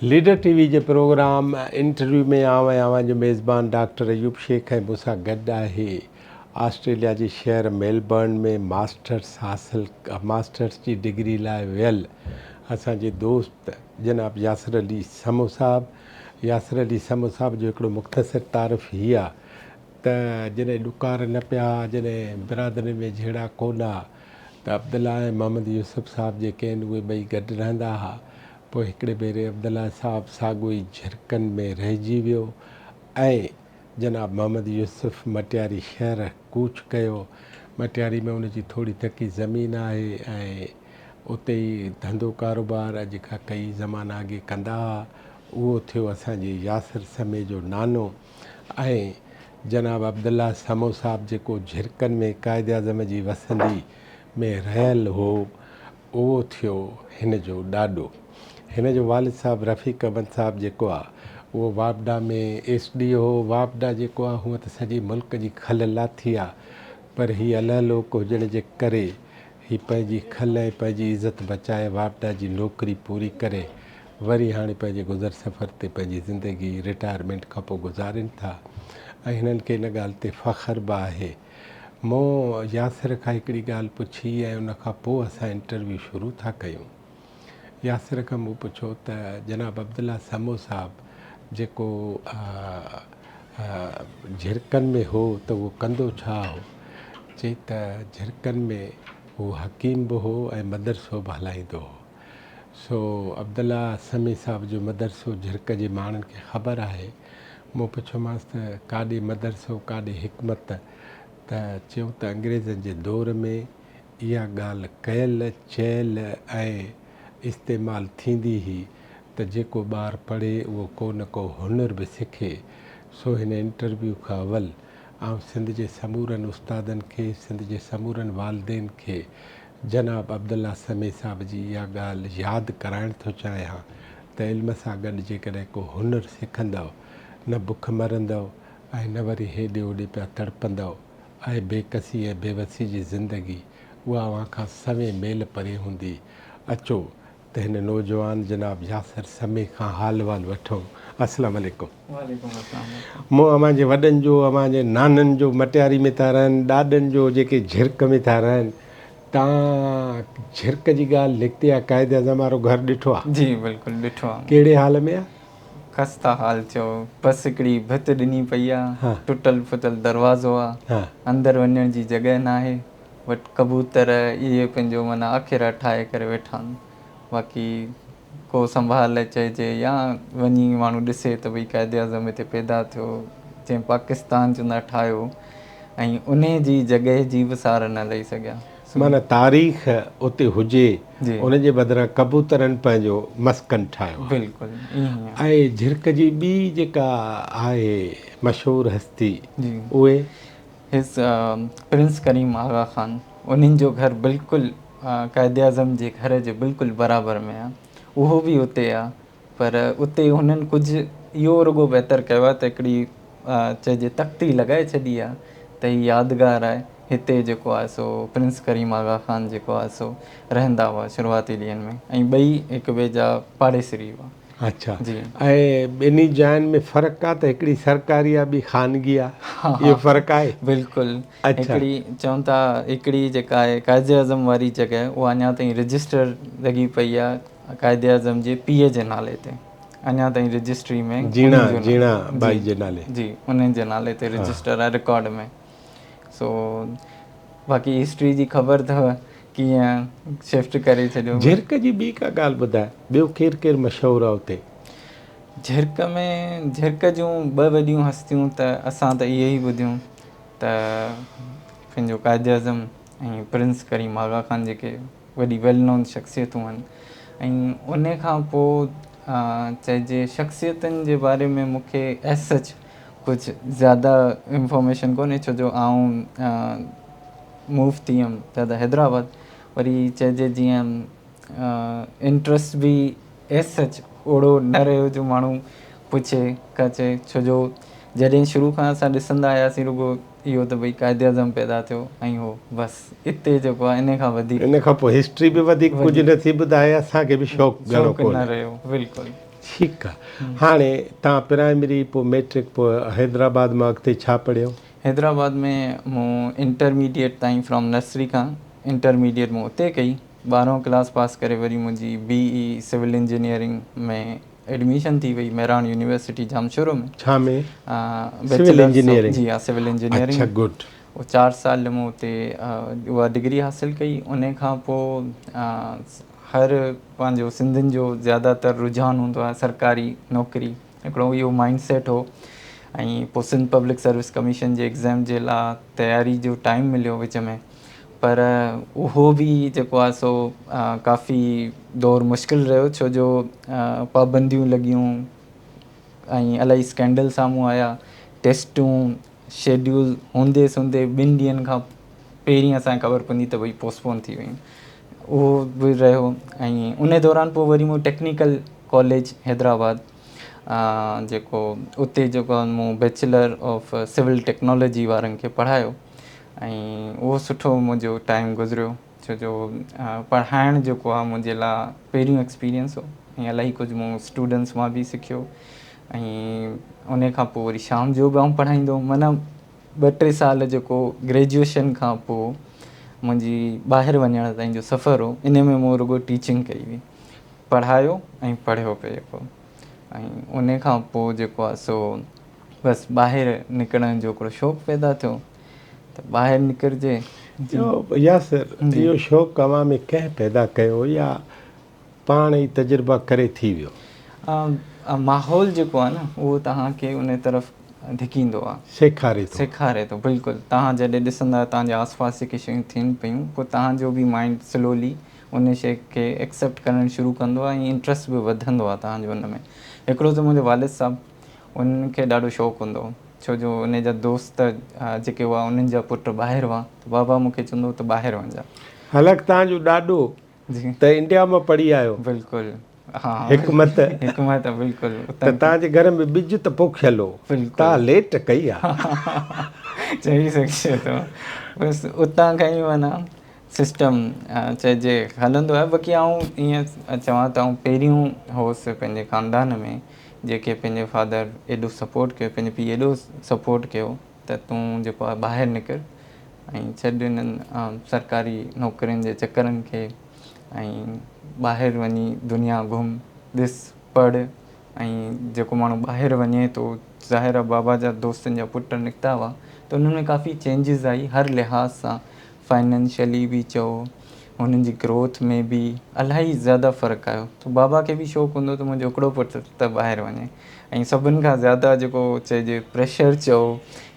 Leader ٽي V جي programme interview ۾ آئون ۽ اوهان جو ميزبان ڊاڪٽر ايوب شيخ ۽ مون سان گڏ آهي آسٽريليا جي شهر ميلبرن ۾ ماسٽرس حاصل ماسٽرس جي ڊگري لاء ويل اسان جي دوست جناب ياسر علي سمو صاحب. ياسر علي سمو صاحب جو هڪڙو مختصر تعارف هي آ ته جڏهن ڏڪار نه پيا ها، جڏهن برادرين ۾ جهيڙا ڪو نه ها ته عبدالله ۽ محمد يوسف صاحب جيڪي آهن اهي ٻئي گڏ رهندا ها. پوء هڪڙي ڀيري عبدالله صاحب ساڳيو ئي جهرڪن ۾ رهجي ويو ۽ جناب محمد يوسف مٽياري شهر ڪوچ ڪيو. مٽياري ۾ ان جي ٿوري ٿڪي زمين آهي ۽ اتي ئي ڌنڌو ڪاروبار اڄ کان ڪئي زمانا اڳي ڪندا ها. اهو ٿيو اسان جي ياسر سمي جو نانو ۽ جناب عبدالله سمو صاحب جيڪو جهرڪن ۾ قائداعظم جي وسندي ۾ رهيل هو اهو ٿيو هن جو ڏاڏو. هن جو والد صاحب رفيق احمد صاحب جيڪو آ اهو واپڊا ۾ ايس ڊي او هو. واپڊا جيڪو آ هونء ته سڄي ملڪ جي کل لاٿي آ پر هي الهه لوڪ هجڻ جي ڪري هي پنهنجي کل ۽ پنهنجي عزت بچائي واپڊا جي نوڪري پوري ڪري وري هاڻي پنهنجي گذر سفر تي پنهنجي زندگي رٽائرمينٽ کان پوء گذارين ٿا ۽ هنن کي ان ڳالهه تي فخر به آهي. مون ياسر کان هڪڙي ڳالهه پڇي ۽ ان کان پوء اسان انٽرويو شروع ٿا ڪيون. ياسر کان مون پڇيو ته جناب عبدالله سمو صاحب جيڪو جهرڪن ۾ هو ته اهو ڪندو ڇا هو؟ چئي ته جهرڪن ۾ هو حڪيم به هو ۽ مدرسو به هلائيندو هو. سو عبدالله سمي صاحب جو مدرسو جهرڪ جي ماڻهن کي خبر آهي. مون پڇيومانس ته ڪاڏي مدرسو ڪاڏي حڪمت؟ ته چيو ته انگريزن جي دور ۾ اها ڳالهه ڪيل، چيل ۽ استعمال ٿيندي هئي ته جيڪو ٻار پڙهي اهو ڪو نه ڪو هنر به سکي. سو هن انٽرويو کان اول آئون سنڌ جي سمورن استادن کي، سنڌ جي سمورن والدين کي جناب عبدالله سمي صاحب جي اها ڳالهه ياد ڪرائڻ ٿو چاهيان ته علم سان گڏ جيڪڏهن ڪو هنر سکندؤ نه بک مرندؤ ۽ نه وري هيڏي هوڏي پيا تڙپندؤ ۽ بيڪسي ۽ بيوسي جي زندگي اها اوهان کان سوين ميل پري هوندي. اچو ته هن نوجوان جناب ياسر سمي کان حال احوال وٺون. السلام عليڪم. وعليڪم السلام. مون اوهان جي وڏن جو، اوهان جي نانن جو مٽياري ۾ ٿا رهن، ڏاڏن جو جيڪي جهرڪ ۾ ٿا رهن. تان جهرڪ جي ڳالهه نڪتي آ، قائد اعظم وارو گهر ڏٺو آ؟ جي بلڪل ڏٺو آ. ڪهڙي حال ۾ آ؟ خسته حال چئو، بس هڪڙي ڀت ڏني پئي آ، ٽٽل ڦٽل دروازو آ، اندر وڃڻ جي جڳهه ناهي، وٽ ڪبوتر اهي پنهنجو معنيٰ آکيرا ٺاهي ڪري ويٺا آهن، باقي ڪو سنڀال چئجي يا وڃي ماڻهو ڏسي ته ڀئي قائد اعظم هتي پيدا ٿيو، جنهن پاڪستان چوندا ٺاهيو ۽ انهي جي جڳهه جي به سار نه لهي سگهيا. معنيٰ تاريخ اتي هجي ان جي بدران ڪبوترن پنهنجو مسڪن ٺاهيو آهي. بلڪل ائين ئي آهي. ۽ جهرڪ جي ٻي جيڪا آهي مشهور هستي اهي. His prince ڪريم آغا خان انهن جو گهر بلڪل قائداعظم جي گهر جي بلڪل برابر ۾ آهي اهو به اتي آهي پر اتي هنن ڪجهه اهو رڳو بهتر ڪيو آهي ته هڪڙي چئجي تختي لڳائي ڇڏي آهي ته هي يادگار آهي هتي جيڪو آهي سو پرنس ڪريم آغا خان جيڪو آهي سو رهندا هئا شروعاتي ڏينهن ۾ ۽ ٻئي هڪ ٻئي جا پاڙيسري هئا. اڇا ۽ ٻنهي جاين ۾ فرق آ ته هڪڙي سرڪاري آ ٻي خانگي آ اهو فرق آهي؟ بلڪل هڪڙي چون ٿا هڪڙي جيڪا آهي قائد اعظم واري جڳهه اها اڃا تائين رجسٽر لڳي پئي آ قائد اعظم جي پيء جي نالي تي اڃا تائين رجسٽري ۾ جيڻا جيڻا ٻائي جي نالي جي انهن جي نالي تي رجسٽر آهي رڪارڊ ۾ سو باقي هسٽري جي خبر اٿو ڪيئن شفٽ ڪري ڇڏيو. جهرڪ جي ٻي ڪا ڳالهه ٻڌاء ٻيو ڪير ڪير مشهور آهي اتي؟ جهرڪ ۾ جهرڪ جون ٻه وڏيون هستيون ته اسان ته اهي ئي ٻڌيون ته پنهنجو قائد اعظم ۽ پرنس ڪريم آغا خان جيڪي وڏي ويل نون شخصيتون آهن ۽ ان کان پوء چئجي شخصيتن جي باري ۾ مون کي ايز سچ ڪجهه زياده انفارميشن ڪونهي ڇو جو آئون موو ٿي ويم زياده حيدرآباد وري چئجي جيئن انٽرسٽ به ايز سچ اوڙو نه رهيو جو ماڻهو پڇي ڪچي ڇو جو جڏهن شروع کان اسان ڏسندا آياسين رڳو اهو ته ڀئي قائد اعظم پيدا ٿيو ۽ هو بس اتي جيڪو آهي ان کان وڌيڪ ان کان پوء هسٽري به وڌيڪ ڪجهه نه ٿي ٻڌائي اسان کي به شوق گهڻو ڪونه رهيو بلڪل. ٺيڪ آ هاڻي تان پرائمري پوء ميٽرڪ پوء حيدرآباد مان اڳتي ڇا پڙهيو؟ حيدرآباد ۾ مون انٽرميڊيٽ تائين فرام نرسري کان انٽرميڊيٽ مون اتي ڪئي. ٻارهون ڪلاس پاس ڪري وري منهنجي بي اي سول انجنيئرنگ ۾ ايڊميشن ٿي وئي مهراڻ يونيورسٽي ڄامشورو ۾. ڇا ۾؟ Civil engineering. جي ها سول انجنيئرنگ. اڇا گڊ. اهو 4 سال مون اتي اها ڊگري حاصل ڪئي. ان کان پوء هر پنهنجو سنڌين جو زياده تر رجحان هوندو آهي سرڪاري نوڪري، هڪڙو اهو مائنڊ سيٽ هو ۽ پوء سنڌ پبلڪ سروس ڪميشن جي ايگزام جي لاء تياري جو ٽائيم مليو وچ ۾، پر اهو به جيڪو آهي سو ڪافي دور مشڪل رهيو ڇو جو پابنديون لڳيون ۽ الاهي اسڪينڊل سامهون آيا، ٽيسٽون شيڊيول هوندي سوندي ٻن ڏينهن کان پهرين اسان کي خبر پوندي ته ڀئي پوسٽپون ٿي ويون، اهو به رهيو. ۽ ان دوران پوء وري مون ٽيڪنيڪل ڪاليج حيدرآباد جيڪو اتي جيڪو مون بيچلر آف سول ٽيڪنالاجي وارن کي پڙهايو ۽ اهو سٺو منهنجو ٽائيم گذريو ڇو جو پڙهائڻ جيڪو آهي منهنجي لاء پهريون ايڪسپيرينس هو ۽ الاهي ڪجهه مون اسٽوڊنٽس مان به سکيو. ۽ ان کان پوء وري شام جو به آئون پڙهائيندو هوم، معنيٰ ٻه ٽي سال جيڪو گريجوئيشن کان پوء منهنجي ٻاهر وڃڻ تائين جو سفر هو ان ۾ مون رڳو ٽيچنگ ڪئي هئي، پڙهايو ۽ پڙهيو پئي جيڪو. ۽ ان کان پوء جيڪو آهي سو بس ٻاهر نڪرڻ جو هڪڙو شوق پيدا ٿيو ته ٻاهر نڪرجي. اهو ياسر اهو شوق اوهان ۾ ڪنهن پيدا ڪيو يا پاڻ ئي تجربا ڪري ٿي ويو؟ ماحول جيڪو آهي نه اهو توهان کي ان طرف ڌڪيندو آهي. سيکاري ٿو. سيکاري ٿو بلڪل. توهان جڏهن ڏسندا آهيو توهان جي آس پاس جيڪي شيون ٿين پيون پوء توهان جو به مائنڊ سلولي ان شيء کي ايڪسيپٽ ڪرڻ شروع ڪندو آهي ۽ انٽرسٽ به وڌندو آهي توهان جو ان ۾. هڪڙو ته منهنجو والد صاحب انهن کي ڏاڍو شوق هوندو هو ڇو جو ان جا دوست جيڪي هئا انهن جا پٽ ٻاهر هئا ته بابا مون کي چوندو هو ته ٻاهر وڃجان. حالانڪ توهان جو ڏاڏو ته انڊيا مان پڙهي آيو. بلڪل ها حڪمت حڪمت بلڪل ته توهان جي گهر ۾ ٻج ته پوکيل هو توهان ليٽ ڪئي آ. چئي سگهجي ٿو بس اتان کان ئي معنيٰ سسٽم چئجي هلندو آهي. باقي آئون ائين چوان ته آئون پهريون هوس پنهنجي خاندان ۾ جيڪي پنهنجي فادر ايڏو سپورٽ ڪيو پنهنجي پيء ايڏو سپورٽ ڪيو ته تون جيڪو آهي ٻاهر نڪر ۽ ڇڏ انهن سرڪاري نوڪرين جي چڪرن کي ۽ ٻاهر وڃي دنيا گهم ڏس پڙهه ۽ جيڪو ماڻهو ٻاهر وڃي ٿو ظاهر آهي بابا جا دوستن جا پٽ نڪتا هئا ته انهن ۾ ڪافي چينجز آئي هر لحاظ سان فائنانشلي به چئو هنن جي گروٿ ۾ به الاهي زياده فرق آيو ته بابا کي به شوق هوندو ته منهنجو هڪڙو پٽ ته ٻاهر وڃي ۽ سڀن کان زياده جيڪو چئجي پريشر چئو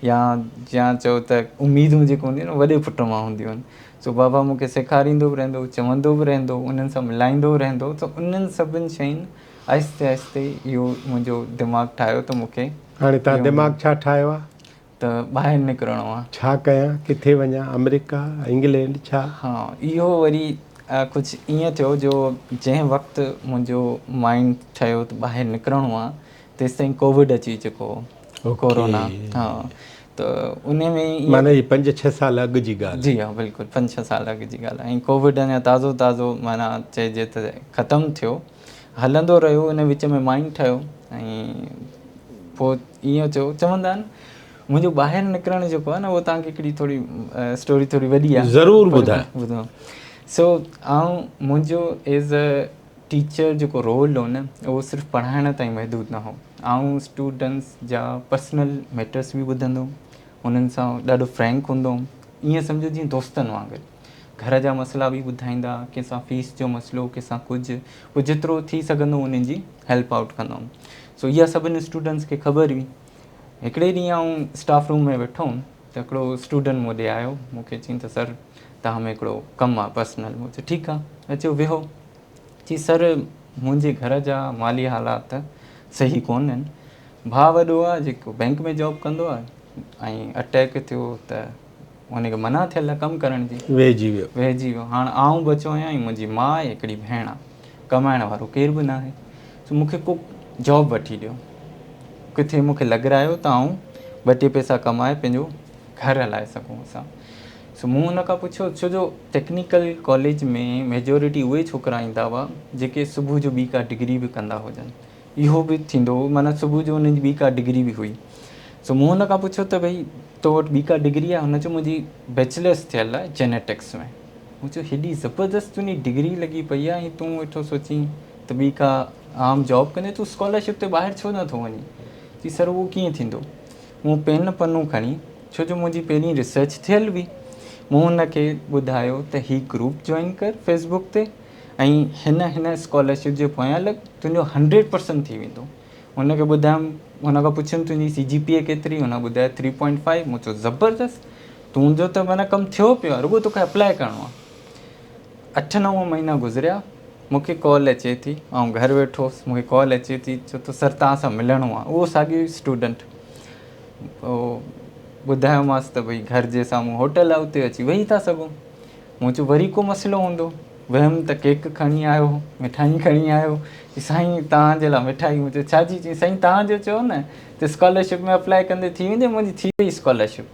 يا يا چئو ته اميدون جيڪي هونديون آهن وڏي پٽ مان هونديون آهن سو بابا مون کي سيکاريندو به رهندو هو چوندو به رهندو هو انهن سان ملائيندو به رهندو هو ته انهن سڀن شين آهستي آهستي اهو منهنجو دماغ ٺاهيو ته مون کي هاڻي تان دماغ ڇا ٺاهيو آهي؟ ته ٻاهر نڪرڻو آ. ڇا ڪيان، ڪٿي وڃان، آمريڪا، انگلينڊ، ڇا؟ ها اهو وري ڪجهه ائين ٿيو جو جنهن وقت منهنجو مائنڊ ٺهيو ته ٻاهر نڪرڻو آ تيستائين ڪووڊ اچي چڪو هو، ڪورونا، ها ته ان ۾ ائين. معنيٰ هي پنج ڇهه سال اڳ جي ڳالهه. جي ها بلڪل پنج ڇهه سال اڳ جي ڳالهه ۽ ڪووڊ اڃا تازو تازو معنيٰ چئجي ته ختم ٿيو هلندو رهيو ان وچ ۾ مائنڊ ٺهيو ۽ پوء ائين چئو چوندا آهن منهنجو ٻاهر نڪرڻ جيڪو آهي نه اهو توهان کي هڪڙي ٿوري اسٽوري ٿوري وڏي آهي ضرور ٻڌايو. ٻڌو سو آئون منهنجو ايز اي ٽيچر جيڪو رول هو نه اهو صرف پڙهائڻ تائين محدود نه هو. آئون اسٽوڊنٽس جا پرسنل ميٽرس به ٻڌندو هوم، انهن سان ڏاڍو فرينڪ هوندو هوم، ائين سمجهو جيئن دوستن وانگر گهر جا مسئلا به ٻڌائيندا، ڪنهن سان فيس جو مسئلو ڪنهن سان ڪجهه، پوء جيترو ٿي سگهندو انهن جي هيلپ آئوٽ ڪندو هوم. سو اها سڀني اسٽوڊنٽس کي خبر هئي. هڪڙي ڏينهن آئون اسٽاف روم ۾ ويٺو هوم ته هڪڙو اسٽوڊنٽ مون ڏي آيو، مون کي چيائين ته سر توهان ۾ هڪڙو ڪم آهي پرسنل. مون چيو ٺيڪ آهي اچو ويهو. چي سر منهنجي گهر جا مالي حالات صحيح ڪونهن، ڀاء وڏو آهي جيڪو بئنڪ ۾ جاب ڪندو آهي ۽ اٽيڪ ٿيو ته ان کي منع ٿيل آهي ڪم ڪرڻ جي. ويهجي ويو. ويهجي ويو. هاڻ آئون بچو آهيان ۽ منهنجي ماء ۽ هڪڙي ڀيڻ آهي. ڪمائڻ وارو ڪير به ناهي. سو مون کي ڪو جاب وٺي ڏيو. ڪٿي مون کي لڳرايو ته آئون ٻه ٽي پئسا ڪمائي پنهنجو گهر هلائي سگهون اسان. سو مون هن کان پڇيو ڇو جو ٽيڪنيڪل ڪاليج ۾ ميجورٽي اهي ڇوڪرا ايندا هئا جيڪي صبح جو ٻي ڪا ڊگري به ڪندا هجن. اهو به ٿيندو هو معنيٰ صبح جو هن جي ٻي ڪا ڊگري به هئي. سو مون هن کان پڇيو ته ڀئي تو وٽ ٻي ڪا ڊگري آهي؟ هن چيو منهنجي بيچلرس ٿيل آهي جينيٽڪس ۾. مون چيو هيڏي زبردست تنهنجي ڊگري لڳي پئي آهي ۽ تون ويٺو سوچين ته ٻي ڪا عام جاب ڪندين، تون اسڪالرشپ تي ٻاهر ڇو نٿو وڃين؟ چي سر اهو ڪيئن ٿيندو؟ مون پين پنو کڻي، ڇو جو منهنجي پهرين ريسرچ ٿيل هئي، مون هن کي ٻڌايو ته هي گروپ جوائن ڪر فيس بڪ تي ۽ هن هن اسڪالرشپ جي پويان لڳ، تنهنجو هنڊريڊ پرسنٽ ٿي ويندو. هن کي ٻڌايم، هن کان پڇيم تنهنجي سي جي پي اي ڪيتري، هن ٻڌايو ٿري پوائنٽ فائيو، مون چيو زبردست، تنهنجو ته معنيٰ ڪم ٿيو پيو آهي، رڳو توکي اپلاء ڪرڻو آهي. اٺ نو مهينا گذريا، مون کي ڪال اچي ٿي، آئون گهر ويٺو هوس، مون کي ڪال اچي ٿي، چئي ٿو سر توهان سان ملڻو آهي، اهو ساڳيو ئي اسٽوڊنٽ. پوء ٻڌايومانس ته ڀئي گهر جي سامهون هوٽل آهي اتي اچي ويهي ٿا سگهون. مون چيو وري ڪو مسئلو هوندو. ويم ته ڪيڪ کڻي آيو، مٺائي کڻي آيو، چي سائين توهان جي لاء مٺائي. مون چيو ڇا جي؟ چي سائين توهان جو چيو نه ته اسڪالرشپ ۾ اپلاء ڪندي ٿي ويندي، منهنجي ٿي وئي اسڪالرشپ.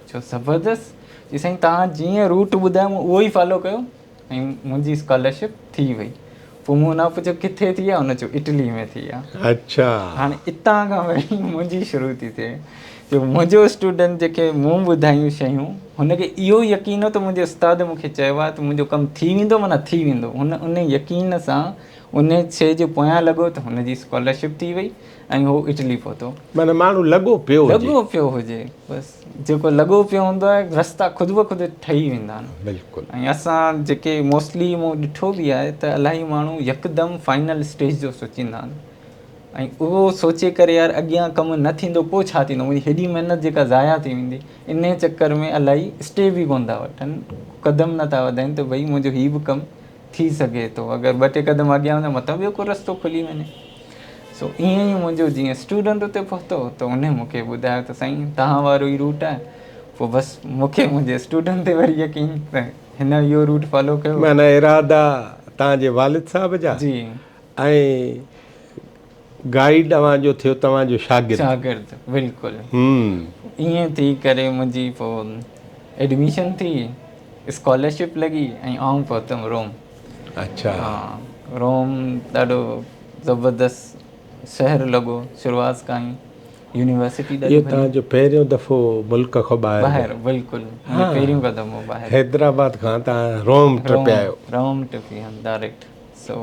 چيو زبردست. چي سائين توهان جيئن روٽ ٻڌايو مون اهو ئي فالو ڪيو ۽ منهنجي اسڪالرشپ ٿي وئي. پوء مون هن کان پڇيو ڪٿي ٿي آهي؟ هن چيو اٽلي ۾ ٿي آهي. اڇا. هاڻي اتان کان وري منهنجي شروع ٿي ٿئي جو منهنجو اسٽوڊنٽ جيڪي مون ٻڌايون شيون هن کي اهو يقين هو ته منهنجي استاد مون کي چيو آهي ته منهنجو ڪم ٿي ويندو معنيٰ ٿي ويندو. هن ان يقين سان ان شيء جي پويان لڳو ته هن جي اسڪالرشپ ٿي وئي ۽ هو اٽلي پهتو. معنيٰ ماڻهو لڳو پيو هجي. لڳو پيو هجي بس جيڪو لڳو پيو هوندو آهي رستا خود بخود ٺهي ويندا آهن. بلڪل. ۽ اسان جيڪي موسٽلي مون ڏٺو به آهي ته الاهي ماڻهو يڪدم فائنل اسٽيج جو سوچيندا آهن ۽ اهو سوچي ڪري يار اڳيان ڪم نه ٿيندو پوء ڇا ٿيندو منهنجي هيڏي محنت جيڪا ضايع ٿي ويندي انهي چڪر ۾ الاهي اسٽي به ڪونه ٿا وٺن قدم نه ٿا وڌائين ته ڀئي منهنجو هي به ڪم ٿي سگهي ٿو اگر ٻه ٽي قدم اڳيان وڃان متان ٻيو ڪو رستو کلي وڃي. سو ائين ئي منهنجو جيئن اسٽوڊنٽ اتي پهتو ته انهي مون کي ٻڌايو ته سائين توهان وارو ئي روٽ آهي. پوء بس مون کي منهنجي اسٽوڊنٽ تي وري يقين ته هن اهو روٽ فالو ڪيو. معنيٰ ارادا توهان جي والد صاحب جا جي. ۽ گائيڊ اوهان جو ٿيو توهان جو شاگرد. شاگرد بلڪل. ائين ٿي ڪري منهنجي پوء ايڊميشن ٿي. اسڪالرشپ لڳي ۽ آئون پهتم روم. اڇا. ها روم ڏاڍو زبردست شهر لڳو شروعات کان ئي يونيورسٽي ڏاڍي اهو توهان جو پهريون دفعو ملڪ کان ٻاهر ٻاهر بلڪل منهنجو پهريون قدم هو ٻاهر. حيدرآباد کان توهان روم ٽپيا آهيو. روم ٽپي ويم ڊائريڪٽ سو.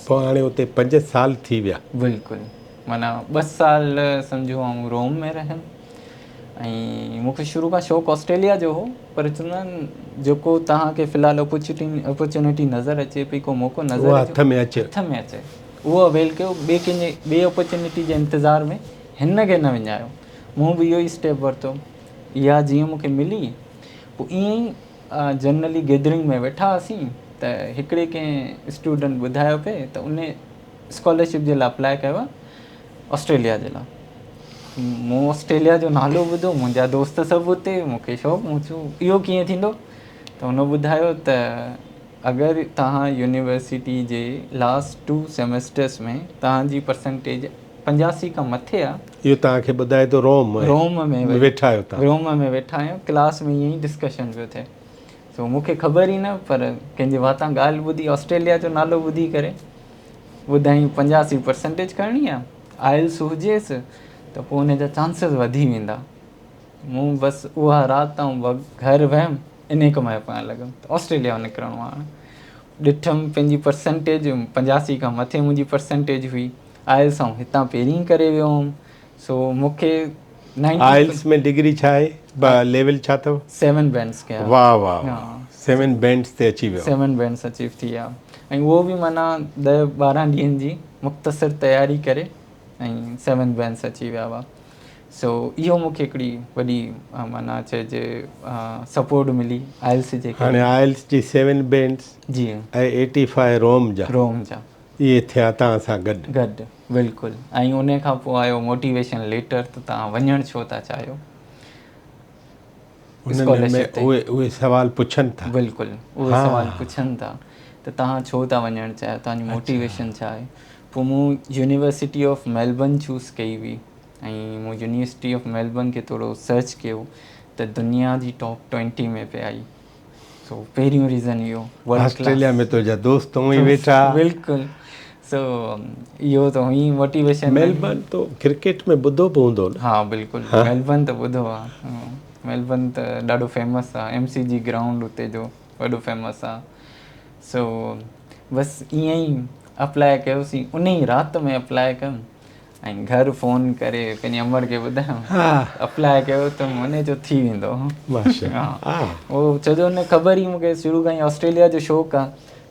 پوء هاڻي اتي 5 سال ٿي ويا. بلڪل معنيٰ 2 سال سمجهو آئون روم ۾ رهيم ۽ مون کي شروع کان شوق آسٽريليا جو هو پر چوندا آهن جيڪو توهان کي في الحال اپرچونٽي نظر اچي پئي ڪو موقعو نظر اچي هٿ ۾ اچي هٿ ۾ اچي اهو اويل ڪيو ٻئي ڪنهن جي ٻئي اپرچونٽي جي انتظار ۾ هن کي نه وڃايو. مون به اهو ئي اسٽيپ ورتو. اها جيئن مون کي ملي پوء ائين ئي جنرلي گيدرنگ ۾ ويٺا هئاسين ته هڪڙي ڪنهن اسٽوڊنٽ ٻڌايو پئي ته ان اسڪالرشپ جي لاء اپلاء ڪيو آهي آسٽريليا جي لاء. مون آسٽريليا جو نالو ٻڌو منهنجا دوست سڀ اتي مون کي شوق مون چيو اهو ڪيئن ٿيندو ته هن ٻڌايو ته اگر توهان يونيورسٽي جي لاسٽ 2 سيمسٽرس ۾ توهان جي پرسنٽيج 85 کان مٿي آهي. اهو توهان کي ٻڌائي ٿو روم روم ۾ ويٺا آهيو توهان. روم ۾ ويٺا آهيون ڪلاس ۾ ائين ئي ڊسڪشن پيو ٿئي سو مون کي خبر ئي نه پر ڪنهن جي واتان ڳالهه ٻڌي آسٽريليا جو نالو ٻڌي ڪري ٻڌائين 85 پرسنٽيج کڻڻي آهي آئلس هجيس ته پوء ان جا چانسز وڌي ويندا. مون بس اها رات آئون گهر ويم انهي ڪم جي پويان لڳم ته آسٽريليا نڪرڻو آهي هاڻي. ڏٺم پنهنجي پرسنٽيج 85 کان مٿي منهنجي پرسنٽيج هئي. آئلس آئون هتان پهرين ڪري ويو هوم سو مون کي نائنٽي آئلس ۾ ڊگري ڇا آهي؟ ليول ڇا اٿو؟ 7 بينڊس ڪيا. واهه واهه واهه 7 بينڊس تي اچي ويو. 7 بينڊس اچيو ٿي ويا ۽ اهو به معنيٰ 10 12 ڏينهن جي مختصر تياري ڪري ۽ 7 بينڊس اچي ويا هئا. سو اهو مون کي هڪڙي وڏي معنيٰ چئجي سپورٽ ملي آئلس جي ڪري. هاڻي آئلس جي 7 بينڊس جي ۽ 85 روم جا. روم جا. اهي ٿيا توهان سان گڏ. گڏ بلڪل ۽ ان کان پوء آيو موٽيويشن ليٽر ته توهان وڃڻ ڇو ٿا چاهيو. انهن ۾ اهي اهي سوال پڇن ٿا. بلڪل اهي سوال پڇن ٿا ته توهان ڇو ٿا وڃڻ چاهيو توهان جي موٽيويشن ڇا آهي. پوء مون يونيورسٽي آف ميلبرن چوز ڪئي هئي ۽ مون يونيورسٽي آف ميلبرن کي ٿورو سرچ ڪيو ته دنيا جي ٽاپ 20 ۾ پئي آئي. سو پهريون ريزن اهو ورلڊ ڪلاس. آسٽريليا ۾ تنهنجا دوست اونئي ويٺا. بلڪل سو اهو ته هئي موٽيويشن. ميلبرن تو ڪرڪيٽ ۾ ٻڌو به هوندو نه؟ ها بلڪل ميلبرن ته ٻڌو آ. ميلبرن ته ڏاڍو فيمس آ، ايم سي جي گرائونڊ اتي جو وڏو فيمس آ. سو بس ائين ئي اپلاء ڪيوسين، ان ئي رات ۾ اپلاء ڪيم ۽ گهر فون ڪري پنهنجي امڙ کي ٻڌايم اپلاء ڪيو اٿم، ان چيو ٿي ويندو. اهو ڇو جو ان خبر ئي مونکي شروع کان ئي آسٽريليا جو شوق آ،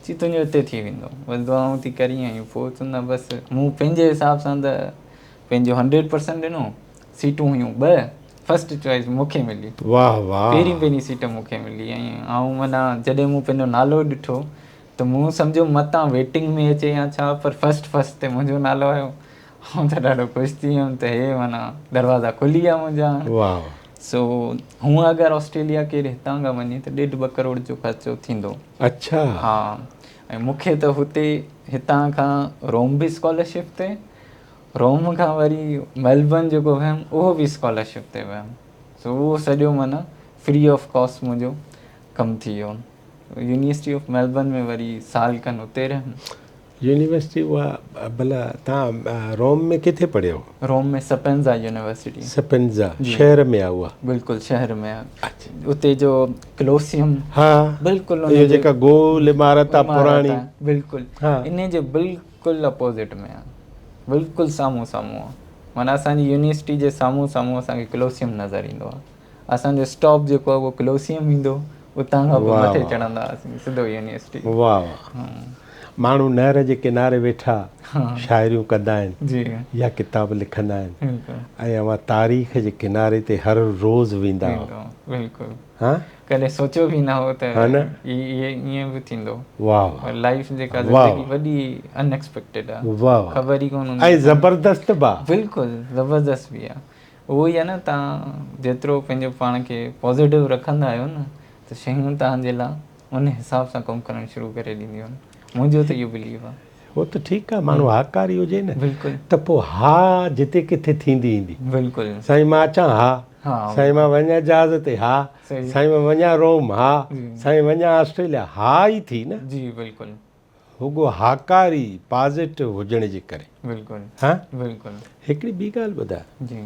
چي تنهنجو هتي ٿي ويندو، بس دعائون ٿي ڪرين ۽ پوء چوندا بس مون پنهنجي حساب سان ته پنهنجو 100% ڏنو. سيٽون هيون ٻه، فرسٽ چوائس مون کي ملي. واه واه. پهرين پهرين سيٽ مون کي ملي ۽ آئون معنيٰ جڏهن مون پنهنجو نالو ڏٺو ته مون سمجهيو متان ويٽنگ ۾ اچي يا ڇا، پر فرسٽ فرسٽ تي منهنجو نالو آيو. آئون ته ڏاڍو خوش ٿي ويم ته هي معنيٰ دروازا کلي ويا منهنجا هاڻ. واه واه. سو هونء اگر آسٽريليا ڪير هتان کان وڃي ته ڏيڍ ٻه ڪروڙ جو خرچو ٿيندو. اڇا. ها ۽ مون کي ته هتي هتان کان روم به اسڪالرشپ تي، روم کان وري ميلبرن جيڪو ويم اهو به اسڪالرشپ تي ويم. سو اهو سڄو معنيٰ فري آف ڪاسٽ منهنجو ڪم ٿي ويو. يونيورسٽي آف ميلبرن ۾ وري سال کن اتي رهيم. يونيورسٽي اها ڀلا تان روم ۾ ڪٿي پڙهيو؟ Room ۾ سپينزا university. سپينزا شهر ۾ آ اها؟ بلڪل شهر ۾ آ. اتي جو ڪلوسيم. ها بلڪل اهو جيڪا گول عمارت آ پراڻي. بلڪل انهي جي بلڪل اپوزٽ ۾ آ، بلڪل سامهون سامهون آ. معنيٰ اسان جي يونيورسٽي جي سامهون سامهون اسان کي ڪلوسيم نظر ايندو آ. اسان جو اسٽاپ جيڪو آ اهو ڪلوسيم ايندو، اتان کان پوء مٿي چڙهندا هئاسين سڌو يونيورسٽي. واه واه. ماڻهو نهر جي ڪناري ويٺا شاعريون ڪندا آهن يا ڪتاب لکندا آهن ۽ اوهان تاريخ جي ڪناري تي هر روز ويندا هئو. بلڪل. ها ڪڏهن سوچيو به نه هو ته ائين به ٿيندو. واه واه. لائيف جيڪا زندگي وڏي ان ايڪسپيڪٽيڊ آ. واه واه. خبر ئي ڪونه هوندي. ۽ زبردست به آ. بلڪل زبردست به آ. اهو ئي آ نه توهان جيترو پنهنجو پاڻ کي پازيٽو رکندا آهيو نه ته شيون توهان جي لاء ان حساب سان ڪم ڪرڻ شروع ڪري ڏينديون آهن. منهنجو ته اهو بليف آ. هو ته ٺيڪ آ ماڻهو هاڪاري هجي نه بلڪل ته پوء ها جتي ڪٿي ٿيندي ايندي. بلڪل. سائين مان اچان ها. سائين مان وڃان جهاز تي ها. سائين مان وڃان روم ها. سائين وڃان آسٽريليا ها ئي ٿي نه. جي بلڪل. رڳو هاڪاري پازيٽو هجڻ جي ڪري. بلڪل ها بلڪل. هڪڙي ٻي ڳالهه ٻڌاء. جي.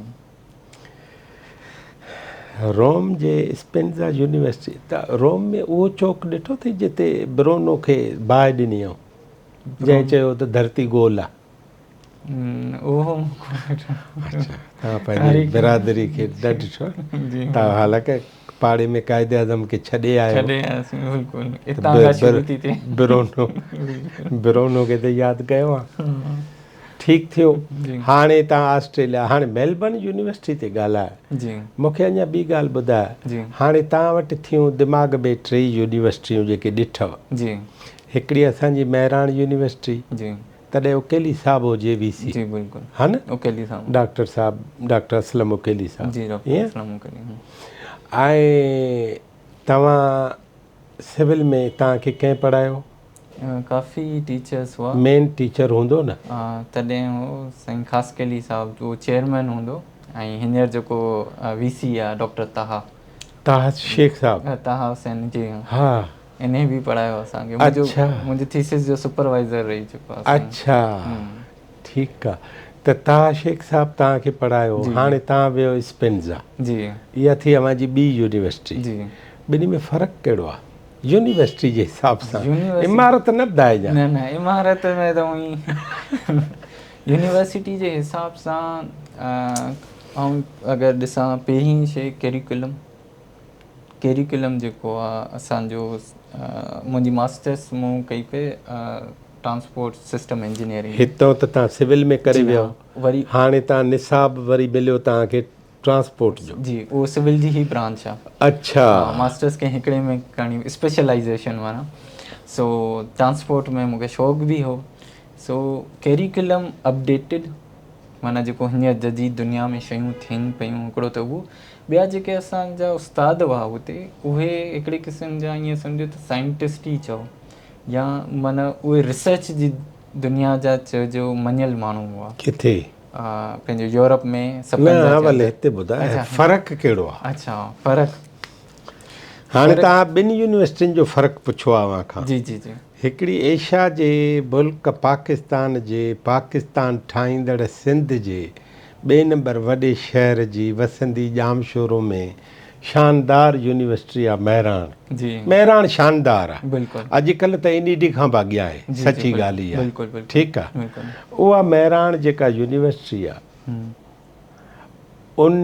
روم جي اسپينزا يونيورسٽي ته روم ۾ اهو چوڪ ڏٺو اٿئي جتي برونو کي باهه ڏني هئائون جنهن چيو ته ڌرتي گول آ. اهو مون ڪونه ڏٺو. اڇا توهان پنهنجي برادري کي نه ڏٺو. توهان حالانڪه پاڙي ۾ قائد اعظم کي ڇڏي آيو. ڇڏي آياسين بلڪل اتان کان شروع ٿي ٿئي. برونو برونو کي ته ياد ڪيو آ. ٺيڪ ٿيو هاڻي توهان آسٽريليا هاڻي ميلبرن يونيورسٽي تي ڳالهاء. جي. مون کي اڃا ٻي ڳالهه ٻڌاء. جي. هاڻي توهان وٽ ٿيون دماغ ۾ ٽي يونيورسٽيون جيڪي ڏٺو. جي. هڪڙي اسان جي مهراڻ يونيورسٽي. جي. تڏهن اڪيلي صاحب هو جي وي سي. جي بلڪل. ها نه؟ اڪيلي صاحب. ڊاڪٽر صاحب ڊاڪٽر اسلم اڪيلي صاحب. جي ڊاڪٽر اسلم اڪيلي. ۽ توهان سول ۾ توهان کي ڪنهن پڙهايو؟ ڪافي ٽيچرس هئا. مين ٽيچر هوندو نه؟ تڏهن هو سائين خاصخيلي صاحب اهو چيئرمين هوندو ۽ هينئر جيڪو وي سي آهي ڊاڪٽر طه. طه شيخ صاحب. طه حسين جي ها. انهي به پڙهايو اسان کي. منهنجو منهنجي ٿيسز جو سپروائيزر رهي چڪو آهي. اڇا ٺيڪ آ ته طه شيخ صاحب توهان کي پڙهايو هاڻي توهان ويو اسپينزا. جي. اها ٿي اوهان جي ٻي يونيورسٽي. جي. ٻنهي ۾ فرق ڪهڙو آ يونيورسٽي جي حساب سان؟ عمارت نه ٻڌائجان. نه نه عمارت ۾ ته اونئي يونيورسٽي جي حساب سان آئون اگر ڏسان پهرين شي ڪريڪولم. ڪريڪولم جيڪو آ اسان جو منهنجي ماسٽرس مون ڪئي پئي ٽرانسپورٽ سسٽم انجنيئرنگ. هتان ته توهان سول ۾ ڪري ويا وري هاڻي توهان نصاب وري مليو توهان کي ٽرانسپورٽ جو. جي اهو سول جي هي برانچ آ. اڇا. ماسٽرس ڪنهن هڪڙي ۾ ڪرڻي اسپيشلائيزيشن معنيٰ سو ٽرانسپورٽ ۾ مونکي شوق به هو سو ڪريڪولم اپڊيٽيڊ معنيٰ جيڪو هينئر جديد دنيا ۾ شيون ٿين پيون هڪڙو ته اهو ٻيا جيڪي اسان جا استاد هئا اتي اهي هڪڙي قسم جا ائين سمجهو ته سائنٽسٽ ئي چئو يا معنيٰ اهي ريسرچ جي دنيا جا چئجو مڃيل ماڻهو هئا. ڪٿي؟ پنهنجو يورپ ۾ نه اول هتي ٻڌاء فرق ڪهڙو آهي؟ اڇا فرق هاڻي توهان ٻن يونيورسٽين جو فرق پڇيو آهي اوهان کان. جي جي جي. هڪڙي ايشيا جي ملڪ پاڪستان جي پاڪستان ٺاهيندڙ سنڌ جي ٻئي نمبر وڏي شهر جي وسندي ڄامشورو ۾ شاندار يونيورسٽي آ مهراڻ. جي. مهراڻ شاندار آ. بلڪل. اڄڪلهه ته اين اي ڊي کان به اڳيان آهي. جي جي سچي بلڪل ڳالهه اها آهي. بلڪل بلڪل ٺيڪ آ. بلڪل. اها مهراڻ جيڪا يونيورسٽي آ ان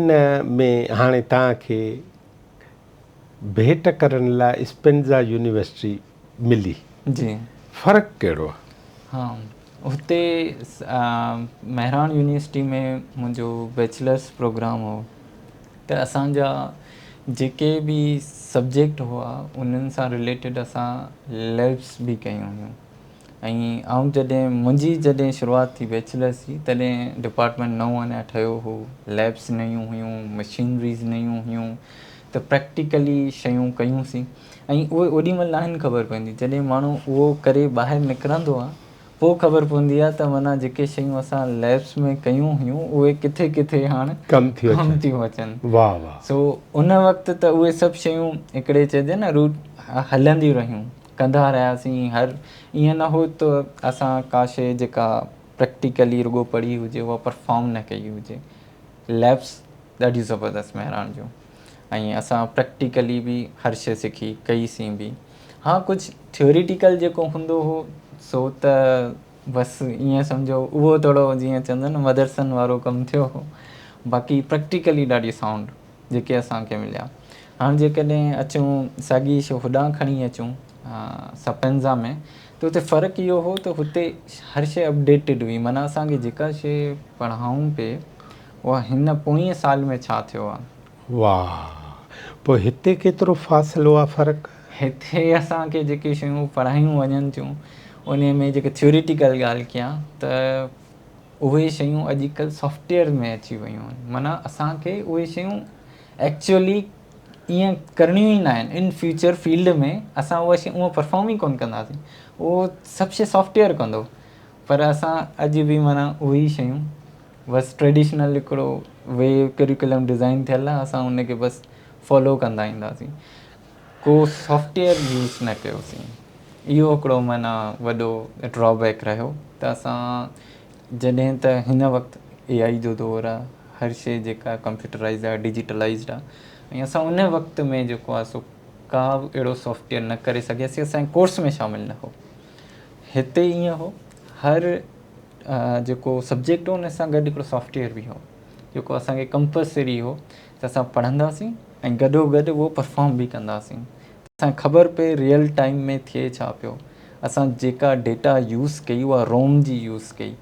۾ هاڻي توهان کي ڀيٽ ڪرڻ لاء اسپنزا يونيورسٽي ملي. جي. فرق ڪهڙو آ؟ ها هتي مهراڻ يونيورسٽي ۾ منهنجو بيچلرس پروگرام هو ته اسان جا جيڪي به سبجيڪٽ هئا انهن سان رليٽيڊ اسان ليبس به ڪيون هيون ۽ آئون جڏهن منهنجي جڏهن شروعات ٿي بيچلرس جي تڏهن ڊپارٽمينٽ نئون اڃا ٺهيو هو ليبس نيون هيون مشينريز نيون هيون ته پريڪٽيڪلي شيون ڪيونسين ۽ اهي اوڏي مهل ناهن خبر پوندي جڏهن ماڻهو اهو ڪري ٻاهر نڪرندو آهي پوء خبر پوندي آهي ته معنيٰ جيڪي شيون اسان ليبس ۾ ڪيون هيون اهي ڪٿي ڪٿي هاڻ ڪم ڪم ٿيون اچن. واه واه. سو ان وقت ته اهي سڀ شيون هڪڙي چئجي نه روٽ هلنديون رهيون ڪندا رهياسين هر ائين نه هو ته اسان ڪا شيء جيڪا پريڪٽيڪلي رڳو پڙهي هجي اها پرفارم نه ڪئي هجي. ليبس ڏاڍيون زبردست مهراڻ جون ۽ اسان پريڪٽيڪلي به هر شيء سکي ڪئي سين به. ها ڪجهه ٿيوريٽيڪل جيڪو هوندو هو سو ته بس ائين سمجهو اهو ٿورو جيئن چوندا آهن نه مدرسن وارو ڪم ٿيو هو باقي پريڪٽيڪلي ڏاڍي سائونڊ جيڪي اسان کي مليا. هاڻ جيڪڏهن اچون ساڳي شيء هوڏانهن کڻي اچون سپينزا ۾ ته اتي فرق اهو هو ته هتي هر شيء اپڊيٽيڊ هئي معنيٰ اسان کي جيڪا شيء پڙهائون پئي اها هن پوئين سال ۾ ڇا ٿيو آهي. واهه پوء هتي ڪيترو فاصلو آهي فرق؟ هتي اسان کي جيڪي شيون پڙهايون وڃن ٿيون انهي ۾ جيڪي ٿيوريٽيڪل ڳالهه ڪيان ته اهي شيون اڄڪلهه سافٽويئر ۾ اچي ويون آهن معنيٰ اسان کي اهي شيون ايڪچوئلي ائين ڪرڻيون ئي ناهن ان فيوچر فيلڊ ۾ اسان اها شيء اونء پرفارم ئي ڪونه ڪنداسين اهو سڀ شيء سافٽويئر ڪندو پر اسان اڄ به معنيٰ اهي ئي شيون بس ٽريڊيشنل هڪڙو وي ڪريڪولم ڊزائن ٿيل آهي اسان ان کي بس فالو ڪندا اينداسين ڪو سافٽويئر يوز نه ڪيوسين اهو هڪڙو معنيٰ وڏو ڊرا بيڪ رهيو ته اسان جڏهن ته هن وقت اي آئي جو دور آهي هر شيء جيڪا ڪمپيوٽرائز آهي ڊجيٽلائزڊ آهي ۽ اسان ان وقت ۾ جيڪو آهي سو ڪا به اهڙو سافٽويئر نه ڪري سگهياسين اسان جي ڪورس ۾ شامل نه هو هتي ائين هو هر جيڪو سبجيڪٽ هو ان سان گڏ هڪڙو سافٽويئر به هو جيڪو اسان کي ڪمپلسري هو ته اسان پڙهنداسين ۽ گڏو گڏ اهو پرفارم به ڪنداسين اسان کي خبر پئي ريئل ٽائيم ۾ ٿئي ڇا پيو. اسان جيڪا ڊيٽا يوز ڪئي اها روم جي يوز ڪئي.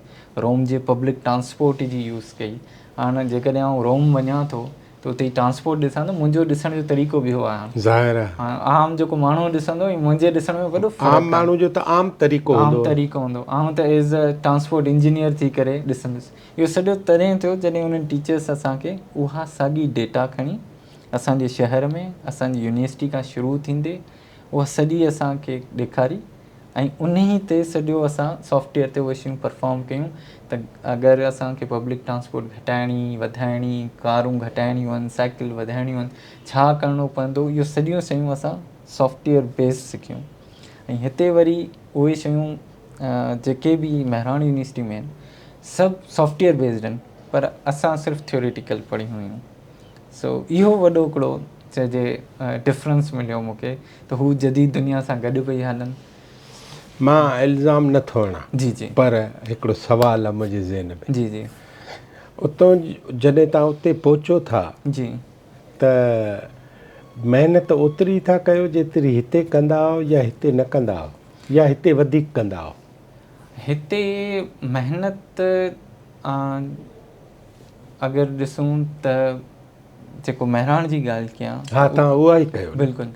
روم جي پبلڪ ٽرانسپورٽ جي يوز ڪئي. هاڻ جيڪڏهن آئون روم وڃان ٿو ته اتي جي ٽرانسپورٽ ڏسان ته منهنجو ڏسڻ جو طريقو ٻيو آهي هاڻ. ظاهر آهي. هاڻ عام جيڪو ماڻهو ڏسندو ۽ منهنجي ڏسڻ ۾ وڏو فرق عام ماڻهو جو ته عام طريقو هوندو. عام طريقو هوندو. آئون ته ايز اي ٽرانسپورٽ انجنيئر ٿي ڪري ڏسندس. اهو سڄو تڏهن ٿيو جڏهن انهن ٽيچرس اسان کي اها ساڳي ڊيٽا کڻي اسان جي شهر ۾ اسان جي يونيورسٽي کان شروع ٿيندي اها سڄي اسان کي ڏيکاري ۽ انهي تي سڄو اسان سافٽويئر تي اهي شيون پرفارم ڪيون ته اگر اسان کي پبلڪ ٽرانسپورٽ گهٽائڻي وڌائڻي ڪارون گهٽائڻيون آهن سائيڪل وڌائڻيون آهن ڇا ڪرڻو پوندو اهو سڄيون شيون اسان سافٽويئر بيس سکيون ۽ هتي وري اهي شيون جيڪي به مهراڻ يونيورسٽي ۾ آهن سڀ سافٽويئر بيسڊ آهن پر اسان صرف ٿيوريٽيڪل پڙهيون هيون سو اهو وڏو هڪڙو چئجي ڊفرنس مليو مون کي ته هو جديد دنيا سان گڏ پئي هلن. مان الزام نه ٿو هڻان جي جي. پر هڪڙو سوال آ منهنجي ذهن ۾. جي جي. اتون جڏهن توهان اتي پهچو ٿا. جي. ته محنت اوتري ٿا ڪيو جيتري هتي ڪندا آهيو يا هتي نه ڪندا آهيو يا هتي وڌيڪ ڪندا آهيو؟ هتي محنت اگر ڏسون ته جيڪو مهراڻ جي ڳالهه ڪيان. ها توهان اها ئي ڪيو نه. بلڪل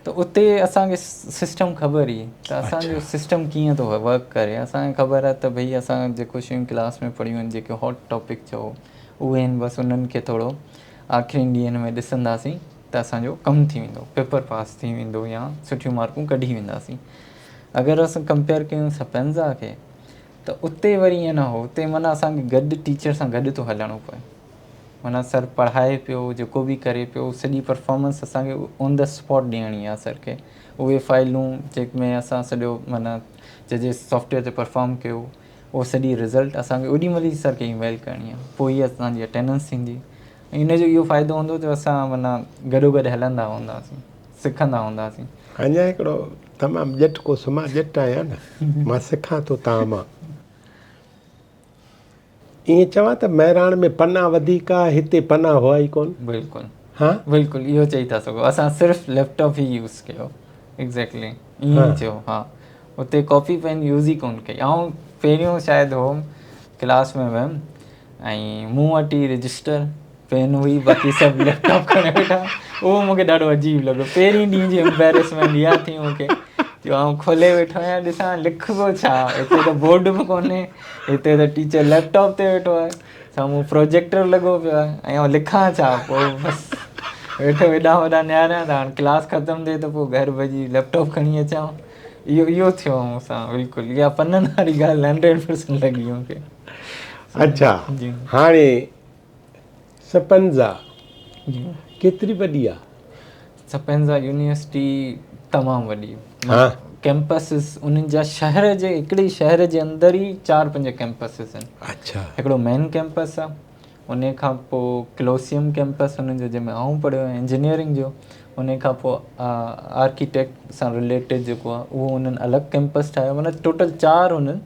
ته اتي اسان کي سسٽم خبر هئي ته اسان جو سسٽم ڪيئن ٿو ورڪ ڪري اسان کي خبر آهي ته ڀئي اسان جيڪو شيون ڪلاس ۾ پڙهيون آهن جيڪي هاٽ ٽاپڪ چئو اهي آهن بس انهن کي ٿورو آخرين ڏينهن ۾ ڏسنداسين ته اسان جو ڪم ٿي ويندو پيپر پاس ٿي ويندو يا سٺيون مارڪون ڪڍي وينداسين اگر اسان ڪمپيئر ڪيون سپينزا کي ته اتي وري ائين نه هو اتي معنيٰ اسان کي گڏ ٽيچر سان گڏ ٿو هلڻو پئي. معنيٰ سر پڙهائي پيو جيڪو به ڪري پيو سڄي پرفارمنس اسان کي آن the spot ڏيڻي آهي سر کي. اهي فائلون جنهن ۾ اسان سڄو معنيٰ جنهن سافٽ ويئر تي پرفارم ڪيو اهو سڄي رزلٽ اسان کي اوڏي مهل ئي سر کي اي ميل ڪرڻي آهي، پوءِ ئي اسان جي اٽينڊنس ٿيندي. ۽ ان جو اهو فائدو هوندو جو اسان معنيٰ گڏو گڏ هلندا هونداسين، سکندا هونداسين. اڃا هڪڙو تمام ڄٽ ڪو مان ڄٽ آهيان نه، مان سکان ٿو توهان مان. ائين چوان ته مهراڻ ۾ پنا وڌيڪ آ، هتي پنا هئا ئي ڪونه. بلڪل ها بلڪل اهو چئي ٿا سگهو. اسان صرف ليپ ٽاپ ئي يوز ڪيو. ايگزيڪٽلي ائين ئي ٿيو. ها اتي ڪاپي پين يوز ئي ڪونه ڪئي. آئون پهريون شايد هوم ڪلاس ۾ ويم ۽ مون وٽ ئي رجسٽر پين هئي، باقي سڀ ليپ ٽاپ کڻي ويٺا. اهو مون کي ڏاڍو عجيب لڳو. پهرين ڏينهن جي امبيرسمينٽ اها ٿي مون کي جو آئون کولي ويٺو آهيان، ڏسان لکبو ڇا، هتي ته بورڊ به ڪونهي، هتي ته ٽيچر ليپ ٽاپ تي ويٺو آهي، سامهون پروجيڪٽر لڳو پيو آهي ۽ آئون لکان ڇا. پوءِ بس ويٺو هيڏان هوڏان نهاريان ته هاڻي ڪلاس ختم ٿئي ته پوءِ گهر ڀڄي ليپ ٽاپ کڻي اچان. اهو اهو ٿيو مون سان. بلڪل اها پنن واري ڳالهه 100% لڳي مون کي. اڇا هاڻي سپنزا ڪيتري وڏي آهي؟ سپنزا يونيورسٽي تمام وڏي. ڪيمپسز انهن جا شهر جي هڪڙي شهر جي اندر ئي 4-5 ڪيمپسز آهن. اڇا هڪڙو مين ڪيمپس آهي، ان کان پوءِ ڪلوسيم ڪيمپس انهن جو جنهن ۾ آئون پڙهيو آهيان انجنيئرنگ جو، ان کان پوءِ آرڪيٽيڪٽ سان رليٽيڊ جيڪو آهي اهو انهن الڳ ڪيمپس ٺاهيو. معنيٰ ٽوٽل 4 انهن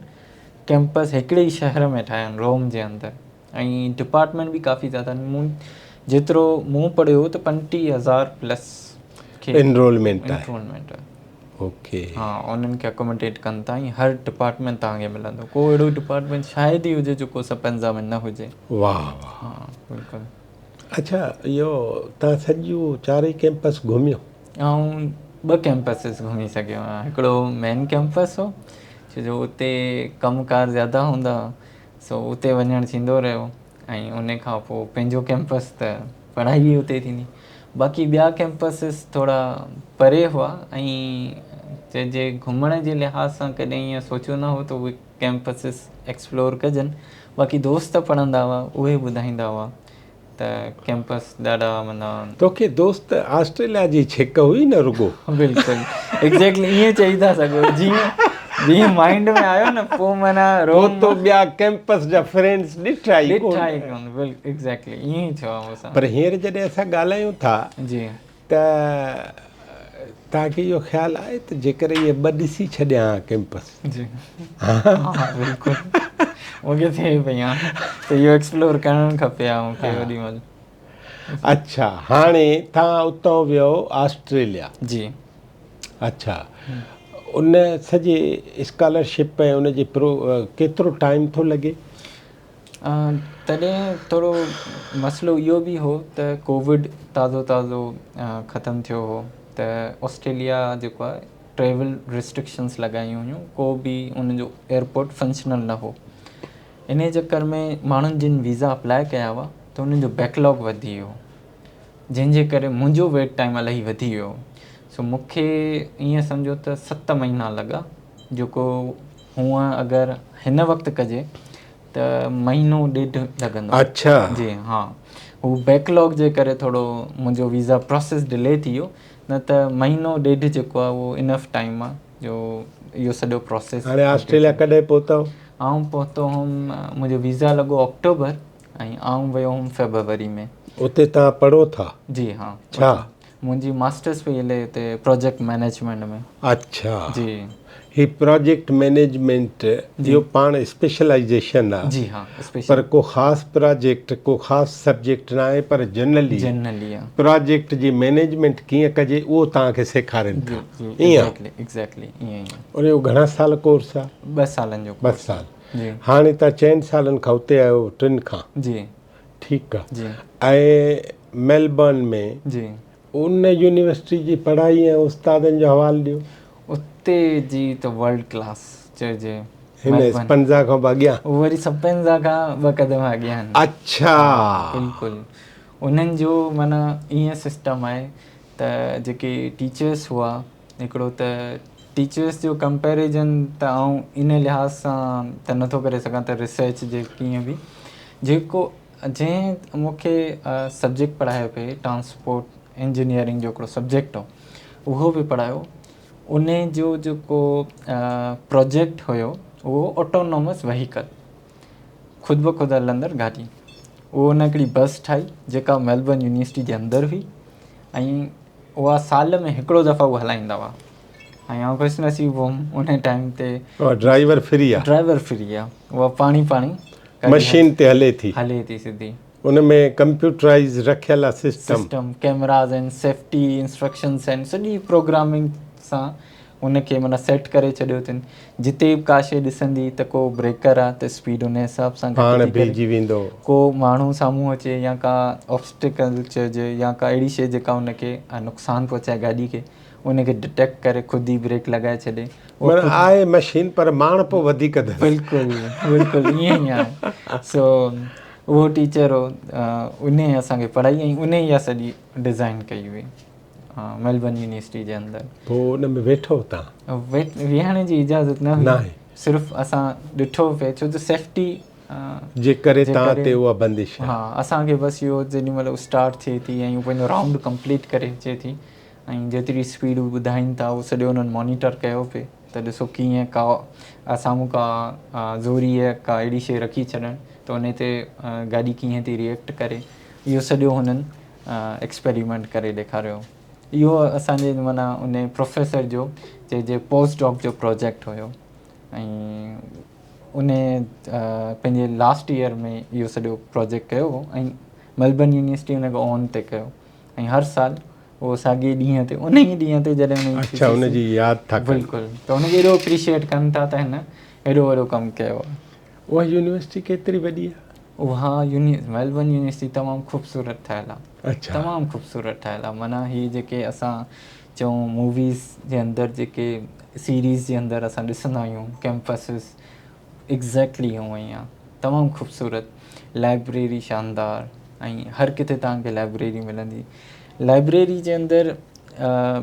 ڪيمپس هڪڙي ئي شهر ۾ ٺاهيا آهن روم جي اندر. ۽ ڊپارٽمينٽ به ڪافي زياده آهن. مون جيترو مون پڙهيو ته 35,000 پلس کي انرولمينٽ آهي. انرولمينٽ آهي. اوڪي ها انهن کي اڪوموڊيٽ ڪن ٿا ۽ هر ڊپارٽمينٽ توهان کي ملندو. ڪو اهڙو ڊپارٽمينٽ شايد ئي هجي جيڪو سپنزا ۾ نه هجي. واهه واهه. ها بلڪل. اڇا اهو توهان سڄو چارئي ڪيمپس گهميو؟ آئون 2 ڪيمپسز گهمي سگهيو آهيان. هڪڙو مين ڪيمپس هو ڇو جو اتي ڪم ڪار زياده هوندا سو اتي وڃڻ ٿيندو رهيو ۽ ان کان پوءِ پنهنجو ڪيمپس ته پڙهائي به اتي ٿيندي. باقي ٻيا ڪيمپسز ٿورا پري هئا ۽ چئجي گهمڻ جي لحاظ سان ڪڏهن ائين سوچيو نه هو ته اهي ڪيمپسز ايڪسپلور ڪجن. باقي دوست پڙهندا هئا اهي ٻڌائيندا هئا ته ڪيمپس ڏاڍا معنيٰ. توکي دوست آسٽريليا جي ڇڪ هئي نه رڳو؟ بلڪل ايگزيڪٽلي ائين چئي ٿا سگهو. جيئن جيئن مائينڊ ۾ آيو نه پوءِ معنيٰ روم تو ٻيا ڪيمپس جا فرينڊس ڏٺا ئي ڏٺا ئي ڪونه. بلڪل ايگزيڪٽلي ائين ئي ٿيو آهي مون سان. پر هينئر جڏهن اسان ڳالهايون ٿا جي ته توهان کي اهو خيال آهي ته جيڪر اهي 2 ڏسي ڇڏيان ڪيمپس؟ جي ها بلڪل مون کي ٿئي پئي هاڻي ته اهو ايڪسپلور ڪرڻ کپي ها مون کي اوڏي مهل. اڇا هاڻي توهان اتان ويو آسٽريليا؟ جي. اڇا ان سڄي اسڪالرشپ ۽ ان جي پرو ڪيترو ٽائيم ٿو لڳي؟ تڏهن ٿورو مسئلو اهو به هو ته ڪووڊ تازو تازو ختم ٿيو هو ته آسٽريليا جيڪو آهي ٽريول ريسٽرڪشنس لڳايون هيون، ڪو به ان جو ايئرپورٽ فنڪشنل نه هو. ان چڪر ۾ ماڻهن جن ويزا اپلائي ڪيا هئا ته انهن جو بيڪ لاگ وڌي ويو، جنهن جي ڪري منهنجو ويٽ ٽائيم الاهي وڌي ويو. سو مون کي ائين سمجهو ته 7 مهينا لڳا، جيڪو هونئن اگر هن وقت ڪجي ته مهينو ڏيڍ لڳندو. اڇا جي ها، هو بيڪ لاگ جي ڪري ٿورو منهنجو ويزا پروسيس ڊلي ٿي ويو، نه ته مهينو ڏيڍ جيڪو آهي اهو انف ٽائيم آهي جو اهو سڄو پروسيس. هاڻي آسٽريليا ڪڏهن پهتو؟ آئون پهتو هئم، منهنجو ويزا لڳو آڪٽوبر ۽ آئون ويو هئم فيبروري ۾. اتي توهان پڙهو ٿا؟ جي ها. ڇا؟ منهنجي ماسٽرس پئي هلي هتي پروجيڪٽ مئنيجمينٽ ۾. اڇا جي. هي پروجيڪٽ مئنيجمينٽ اهو پاڻ اسپيشلائيزيشن آهي. جي ها. پر ڪو خاص پروجيڪٽ ڪو خاص سبجيڪٽ نه آهي، پر جنرلي جنرلي آهي پروجيڪٽ جي مئنيجمينٽ ڪيئن ڪجي اهو توهان کي سيکارين ٿا. ائين ايگزيڪٽلي ائين ئي. ان جو گهڻا سال ڪورس آهي؟ 2 سالن جو. 2 سال. جي. هاڻي توهان 4 سالن کان اتي آهيو؟ 3 کان. جي. ٺيڪ آهي. جي. ۽ ميلبرن ۾ جي ان يونيورسٽي جي پڙهائي ۽ استادن جو حوال ڏيو. اتي جي ته ورلڊ ڪلاس چئجي. هن اسپنزا کان به اڳيان؟ وري سپنزا کان 2 قدم اڳيان آهن. اڇا بلڪل. انهن جو معنيٰ ائين سسٽم آهي ته جيڪي ٽيچرس هئا، هڪڙو ته ٽيچرس جو ڪمپيريزن ته آئون ان لحاظ سان ته نٿو ڪري سگهان ته ريسرچ جي ڪيئن به جيڪو جنهن مون کي سبجيڪٽ پڙهايو پئي ٽرانسپورٽ انجنيئرنگ جو هڪڙو سبجيڪٽ هو اهو به پڙهايو ان جو جيڪو پروجيڪٽ هيو اهو آٽونومس وهيڪل خود بخود هلندڙ گاڏي اهو ان هڪڙي بس ٺاهي جيڪا ميلبرن يونيورسٽي جي اندر هئي ۽ اها سال ۾ هڪڙو دفعو اهو هلائيندا هئا ۽ آئون خوش نصيب هئم ان ٽائيم تي اها ڊرائيور فري آ ڊرائيور فري آ اها پاڻي پاڻي مشين تي هلي ٿي هلي ٿي سڌي ان ۾ ڪمپيوٽرائيز رکيل آ سسٽم. سسٽم ڪيمراز آهن سيفٽي انسٽرڪشنس آهن سڄي پروگرامنگ سان ان کي معنيٰ سيٽ ڪري ڇڏيو اٿن جتي به ڪا شي ڏسندي ته ڪو بريڪر آ ته اسپيڊ ان حساب سان پاڻ بيهجي ويندو. ڪو ماڻهو سامهون اچي يا ڪا آبسٽيڪل چئجي يا ڪا اهڙي شي جيڪا ان کي نقصان پهچائي گاڏي کي ان کي ڊٽيڪٽ ڪري خود ئي بريڪ لڳائي ڇڏي. معنيٰ آهي مشين پر ماڻهپو وڌيڪ اٿس. بلڪل بلڪل ائين ئي آهي سو اهو ٽيچر هو انهي اسان کي پڙهائي ۽ انهي اها سڄي ڊزائين ڪئي هئي ميلبرن يونيورسٽي جي اندر. پوء ان ۾ ويٺو تان؟ ويهڻ جي اجازت نه هئي صرف اسان ڏٺو پئي ڇو جو سيفٽي جي ڪري تان تي اها بندش آهي. ها اسان کي بس اهو جيڏي مهل اسٽارٽ ٿئي ٿي ۽ پنهنجو رائونڊ ڪمپليٽ ڪري اچي ٿي ۽ جيتري اسپيڊ هو ٻڌائين ٿا اهو سڄو انهن مانيٽر ڪيو پئي ته ڏسو ڪيئن ڪا سامهون ڪا زوريء ڪا اهڙي شيء رکي ڇڏڻ ته ان تي گاڏي ڪيئن ٿي ريئيڪٽ ڪري اهو سڄو هنن ايڪسپيريمينٽ ڪري ڏيکاريو اهو اسان جي معنيٰ ان پروفيسر جو چئجي پوسٽ ڊاڪ جو پروجيڪٽ هيو ۽ ان پنهنجي لاسٽ ايئر ۾ اهو سڄو پروجيڪٽ ڪيو هو ۽ ميلبرن يونيورسٽي ان کي آن تي ڪيو ۽ هر سال اهو ساڳئي ڏينهن تي ان ئي ڏينهن تي جڏهن ان جي اڇا ان جي ياد ٿا ڪن بلڪل ته ان کي ايڏو اپريشيئيٽ ڪن ٿا ته هن ايڏو وڏو ڪم ڪيو آهي. اها يونيورسٽي ڪيتري وڏي آهي؟ اها ميلبرن يونيورسٽي تمام خوبصورت ٺهيل آهي. اڇا. تمام خوبصورت ٺهيل آهي معنيٰ هي جيڪي اسان چئون موويز جي اندر جيڪي سيريز جي اندر اسان ڏسندا آهيون ڪيمپسز ايگزيڪٽلي هونئن ئي آ تمام خوبصورت لائبريري شاندار ۽ هر ڪٿي توهان کي لائبريري ملندي لائبريري جي اندر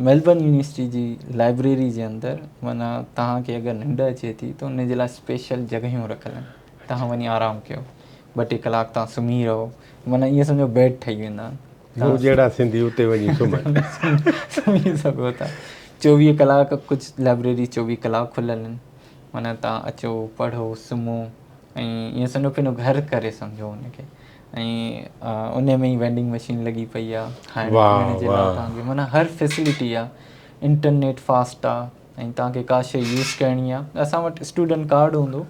ميلبرن يونيورسٽي جي لائبريري جي اندر معنيٰ توهان کي اگر ننڊ اچي ٿي ته ان جي لاء اسپيشل جڳهيون رکيل آهن توهان وڃي آرام ڪيو ٻه ٽي ڪلاڪ توهان سمهي رهو معنيٰ ائين سمجهو بيڊ ٺهي ويندا آهن مون جهڙا سنڌي اتي وڃي سمهن. سمهي سگهو ٿا چوويهه ڪلاڪ ڪجهه لائبريري چوويهه ڪلاڪ کليل آهن معنيٰ توهان اچو پڙهو سمهو ۽ ائين سمجهو پنهنجو گهر ڪري سمجهو ان کي ۽ ان ۾ ئي وينڊنگ مشين لڳي پئي آهي کائڻ پيئڻ جي لاء توهان کي معنيٰ هر فيسلٽي آهي انٽرنيٽ فاسٽ آهي ۽ توهان کي ڪا شي يوز ڪرڻي آهي اسان وٽ اسٽوڊنٽ ڪارڊ هوندو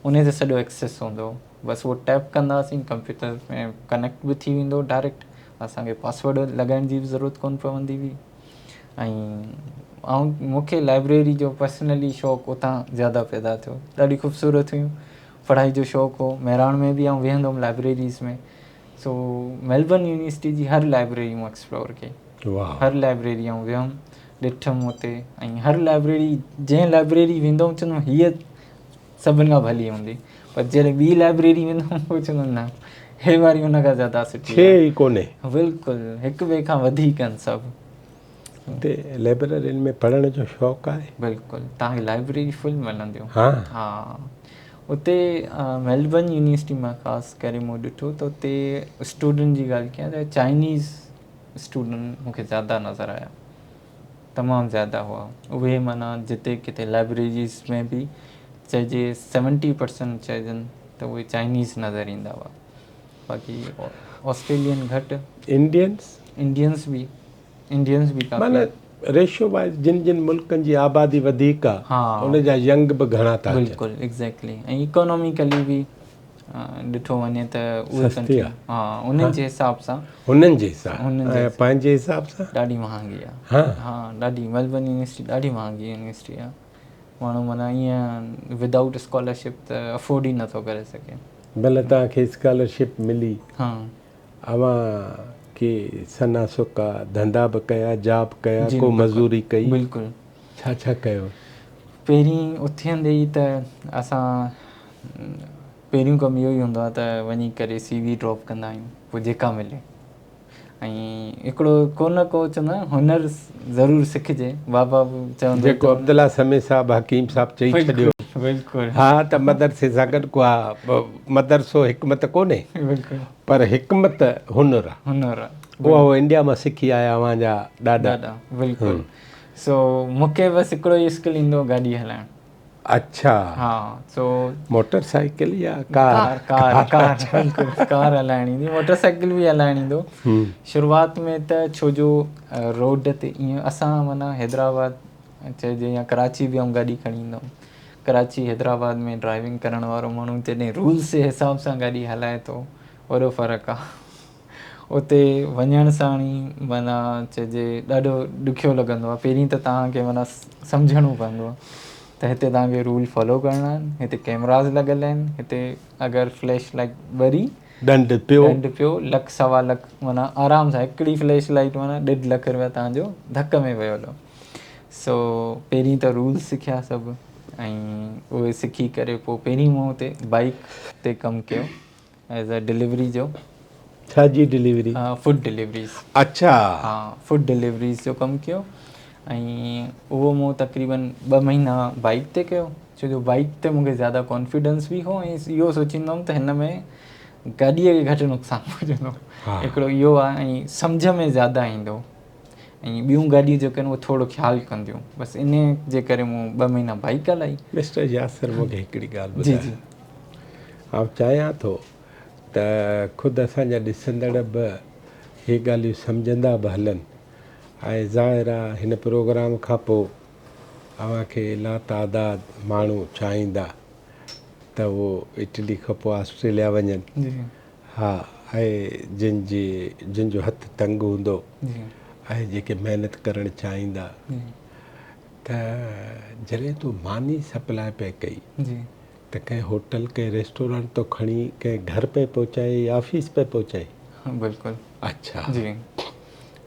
ان تي سڄو ايڪسيس هوندو بس اهو ٽيپ ڪنداسين ڪمپيوٽر ۾ ڪنيڪٽ به ٿي ويندو ڊائريڪٽ اسان کي پاسورڊ لڳائڻ جي به ضرورت ڪونه پوندي هئي ۽ آئون مون کي لائبريري جو پرسنلي شوق اتان زياده پيدا ٿيو ڏاڍي خوبصورت هيون پڙهائي جو شوق هو مهراڻ ۾ به آئون ويهندو هوم لائبريريز ۾ سو ميلبرن يونيورسٽي جي هر لائبريري مون ايڪسپلور ڪئي هر لائبريري آئون ويم ڏٺم اتي ۽ هر لائبريري جنهن لائبريري ويندو هوم چوندو هوم هيء سڀن کان ڀلي هوندي پر جڏهن ٻي لائبريري ويندو هوم پوء چوندو هوم نه هي واري ان کان زياده سٺي آهي. ئي ڪونهي. بلڪل هڪ ٻئي کان وڌيڪ آهن سڀ. هتي لائبريرين ۾ پڙهڻ جو شوق آهي؟ بلڪل توهان کي لائبريري فل ملنديون. ها ها اتي ميلبرن يونيورسٽي مان خاص ڪري مون ڏٺو ته اتي اسٽوڊنٽ جي ڳالهه ڪيان ته چائنيز اسٽوڊنٽ مون کي زياده نظر آيا. تمام زياده هئا اهي معنيٰ جتي ڪٿي لائبريريز ۾ به چئجي سيونٽي پرسنٽ چئجن ته اهي چائنيز نظر ايندا هئا باقي آسٽريلين گهٽ. انڊينس؟ انڊينس به انڊينس به ڪافي. معنيٰ ريشو وائز جن جن ملڪن جي آبادي وڌيڪ آ ان جا ينگ به گهڻا ٿا اچن. بلڪل ايگزيڪٽلي ۽ اڪاناميڪلي به ڏٺو وڃي ته اهي سستي آ. ها انهن جي حساب سان. هنن جي حساب ۽ پنهنجي حساب سان؟ ڏاڍي مهانگي آ. ها ها ڏاڍي ميلبرن يونيورسٽي ڏاڍي مهانگي يونيورسٽي آ ماڻهو معنيٰ ائين ودائوٽ اسڪالرشپ ته افورڊ ئي نٿو ڪري سگهي. ڀلا توهان کي اسڪالرشپ ملي. ها. اوهان ڪي سنا سڪا ڌنڌا به ڪيا جاب ڪيا ڪو مزوري ڪئي؟ بلڪل. ڇا ڇا ڪيو؟ پهرين اٿيندي ئي ته اسان پهريون ڪم اهو ئي هوندو آهي ته وڃي ڪري سي وي ڊراپ ڪندا آهيون پوء جيڪا ملي ۽ هڪڙو ڪو نه ڪو چوندا آهن هنر ضرور سکجي بابا به چوندو جيڪو عبدالله سمي صاحب حڪيم صاحب چئي ڇڏيو بلڪل ها ته مدرسي سان گڏ ڪو مدرسو حڪمت ڪونهي بلڪل پر حڪمت هنر آ هنر آ اها انڊيا مان سکي آيا اوهان جا ڏاڏا ڏاڏا بلڪل سو مونکي بس هڪڙو ئي اسڪل ايندو گاڏي هلائڻ اڇا ها سو موٽر سائيڪل يا ڪار؟ ڪار ڪار بلڪل ڪار هلائڻ ايندي موٽر سائيڪل به هلائڻ ايندو شروعات ۾ ته ڇو جو روڊ تي ائين اسان معنيٰ حيدرآباد چئجي يا ڪراچي به آئون گاڏي کڻي ايندو هوم ڪراچي حيدرآباد ۾ ڊرائيونگ ڪرڻ وارو ماڻهو جڏهن رولس جي حساب سان گاڏي هلائي ٿو وڏو فرق آ اتي وڃڻ ساڻ ئي معنيٰ چئجي ڏاڍو ڏکيو لڳندو آهي پهرين ته توهان کي معنيٰ سمجهڻو پوندو آهي ته هتي توهان کي رول فالو ڪرڻا آهن هتي ڪيمراز لڳل آهن هتي اگر فليش لائيٽ ٻري ڏنڊ پيو ڏنڊ پيو لک سوا لک معنيٰ آرام سان هڪڙي فليش لائيٽ معنيٰ ڏيڍ لک روپيا توهان جو ڌڪ ۾ ويو هلو سو پهرين ته رول سکيا سڀ ۽ اهي سکي ڪري پوء پهرين مون اتي بائيڪ تي ڪم ڪيو ايز ا ڊليوري جو. ڇا جي ڊليوري؟ Food deliveries. اڇا. ها فوڊ ڊليوريز جو ڪم ڪيو ۽ اهو مون تقريبن ٻه مهينا بائيڪ تي ڪيو ڇو جو بائيڪ تي مونکي زياده ڪانفيڊنس به هو ۽ اهو سوچيندو هوم ته هن ۾ گاڏيء کي گهٽ نقصان پهچندو هڪڙو اهو آهي ۽ سمجهه ۾ زياده ايندو ۽ ٻيون گاڏيون جيڪي آهن اهي ٿورو خيال ڪنديون بس ان جي ڪري مون ٻه مهينا بائيڪ هلائي. مسٽر ياسر مونکي هڪڙي ڳالهه ٻڌاء. جي جي. آئون چاهيان ٿو ته خود اسان جا ڏسندڙ به هي ڳالهيون سمجهندا به هلن ۽ ظاهر آ هن پروگرام کان پوء اوهان کي لاتعداد ماڻهو چاهيندا ته اهو اٽلي کان پوء آسٽريليا وڃن ها ۽ جن جي جن جو هٿ تنگ هوندو ۽ جيڪي محنت ڪرڻ چاهيندا ته جڏهن تو ماني سپلاء پئي ڪئي ته ڪنهن هوٽل ڪنهن ريسٽورنٽ تو کڻي ڪنهن گهر پئي پهچائي يا آفيس پئي پهچائي؟ بلڪل اڇا جي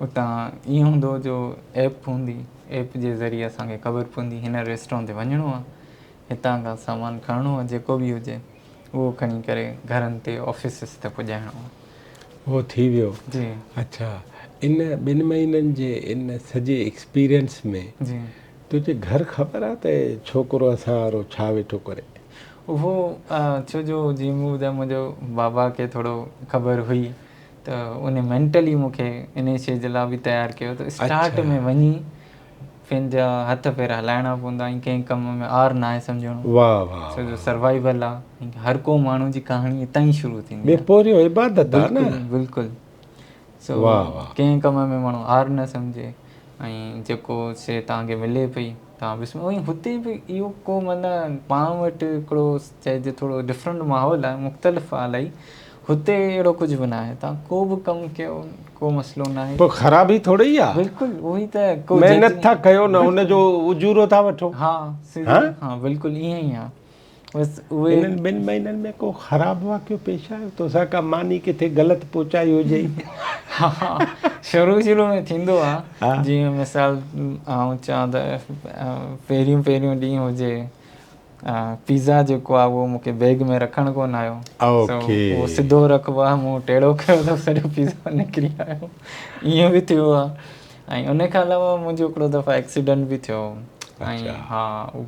اتان ائين هوندو جو ايپ هوندي ايپ جي ذريعي اسان کي خبر پوندي هن ريسٽورنٽ تي وڃڻو آهي هتان کان سامان کڻڻو آهي جيڪو به هجي اهو کڻي ڪري گهرن تي آفيسز تي پڄائڻو آهي. اهو ٿي ويو. جي. اڇا ان ٻن مهينن جي ان سڄي ايڪسپيرينس ۾ جي. تنهنجي گهر خبر آ ته ڇوڪرو اسان وارو ڇا ويٺو ڪري؟ اهو ڇو جو جيئن مون ٻڌايو منهنجو بابا کي ٿورو خبر هئي ته ان مينٽلي مون کي انهي شيء جي لاء به تيار ڪيو ته اسٽارٽ ۾ وڃي پنهنجا هٿ پير هلائڻا پوندا ۽ ڪنهن ڪم ۾ آر ناهي سمجهڻو. واه واه ڇو جو سروائيول آ ۽ هر ڪو ماڻهو جي ڪهاڻي اتان ئي شروع ٿيندي آ. ٻيو پورهيو عبادت آ نه. بلڪل بلڪل سو ڪنهن ڪم ۾ ماڻهو آر نه سمجهي ۽ جيڪو شيء توهان کي ملي پئي توهان بسم ۽ هتي به اهو ڪو معنيٰ پاڻ وٽ هڪڙو چئجي ٿورو ڊفرنٽ ماحول آهي مختلف آهي الائي هتي اهڙو ڪجهه به ناهي توهان ڪو به ڪم ڪيو ڪو مسئلو ناهي. پوء خرابي ٿوري ئي آهي. بلڪل اهو ئي ته ڪو محنت ٿا ڪيو نه ان جو اجورو ٿا وٺو. ها ها بلڪل ائين ئي آهي. بس اهي انهن ٻن مهينن ۾ ڪو خراب واقعو پيش آيو؟ توسان ڪا ماني ڪٿي غلط پهچائي هجئي؟ ها شروع شروع ۾ ٿيندو آ جيئن مثال آئون چوان ته پهريون پهريون ڏينهن هجي پيزا جيڪو آ اهو مونکي بيگ ۾ رکڻ ڪونه آيو سو اهو سڌو رکبو آ مون ٽيڙو ڪيو ته سڄو پيزا نڪري آيو ائين به ٿيو آ ۽ ان کان علاوه منهنجو هڪڙو دفعو ايڪسيڊنٽ به ٿيو ۽ ها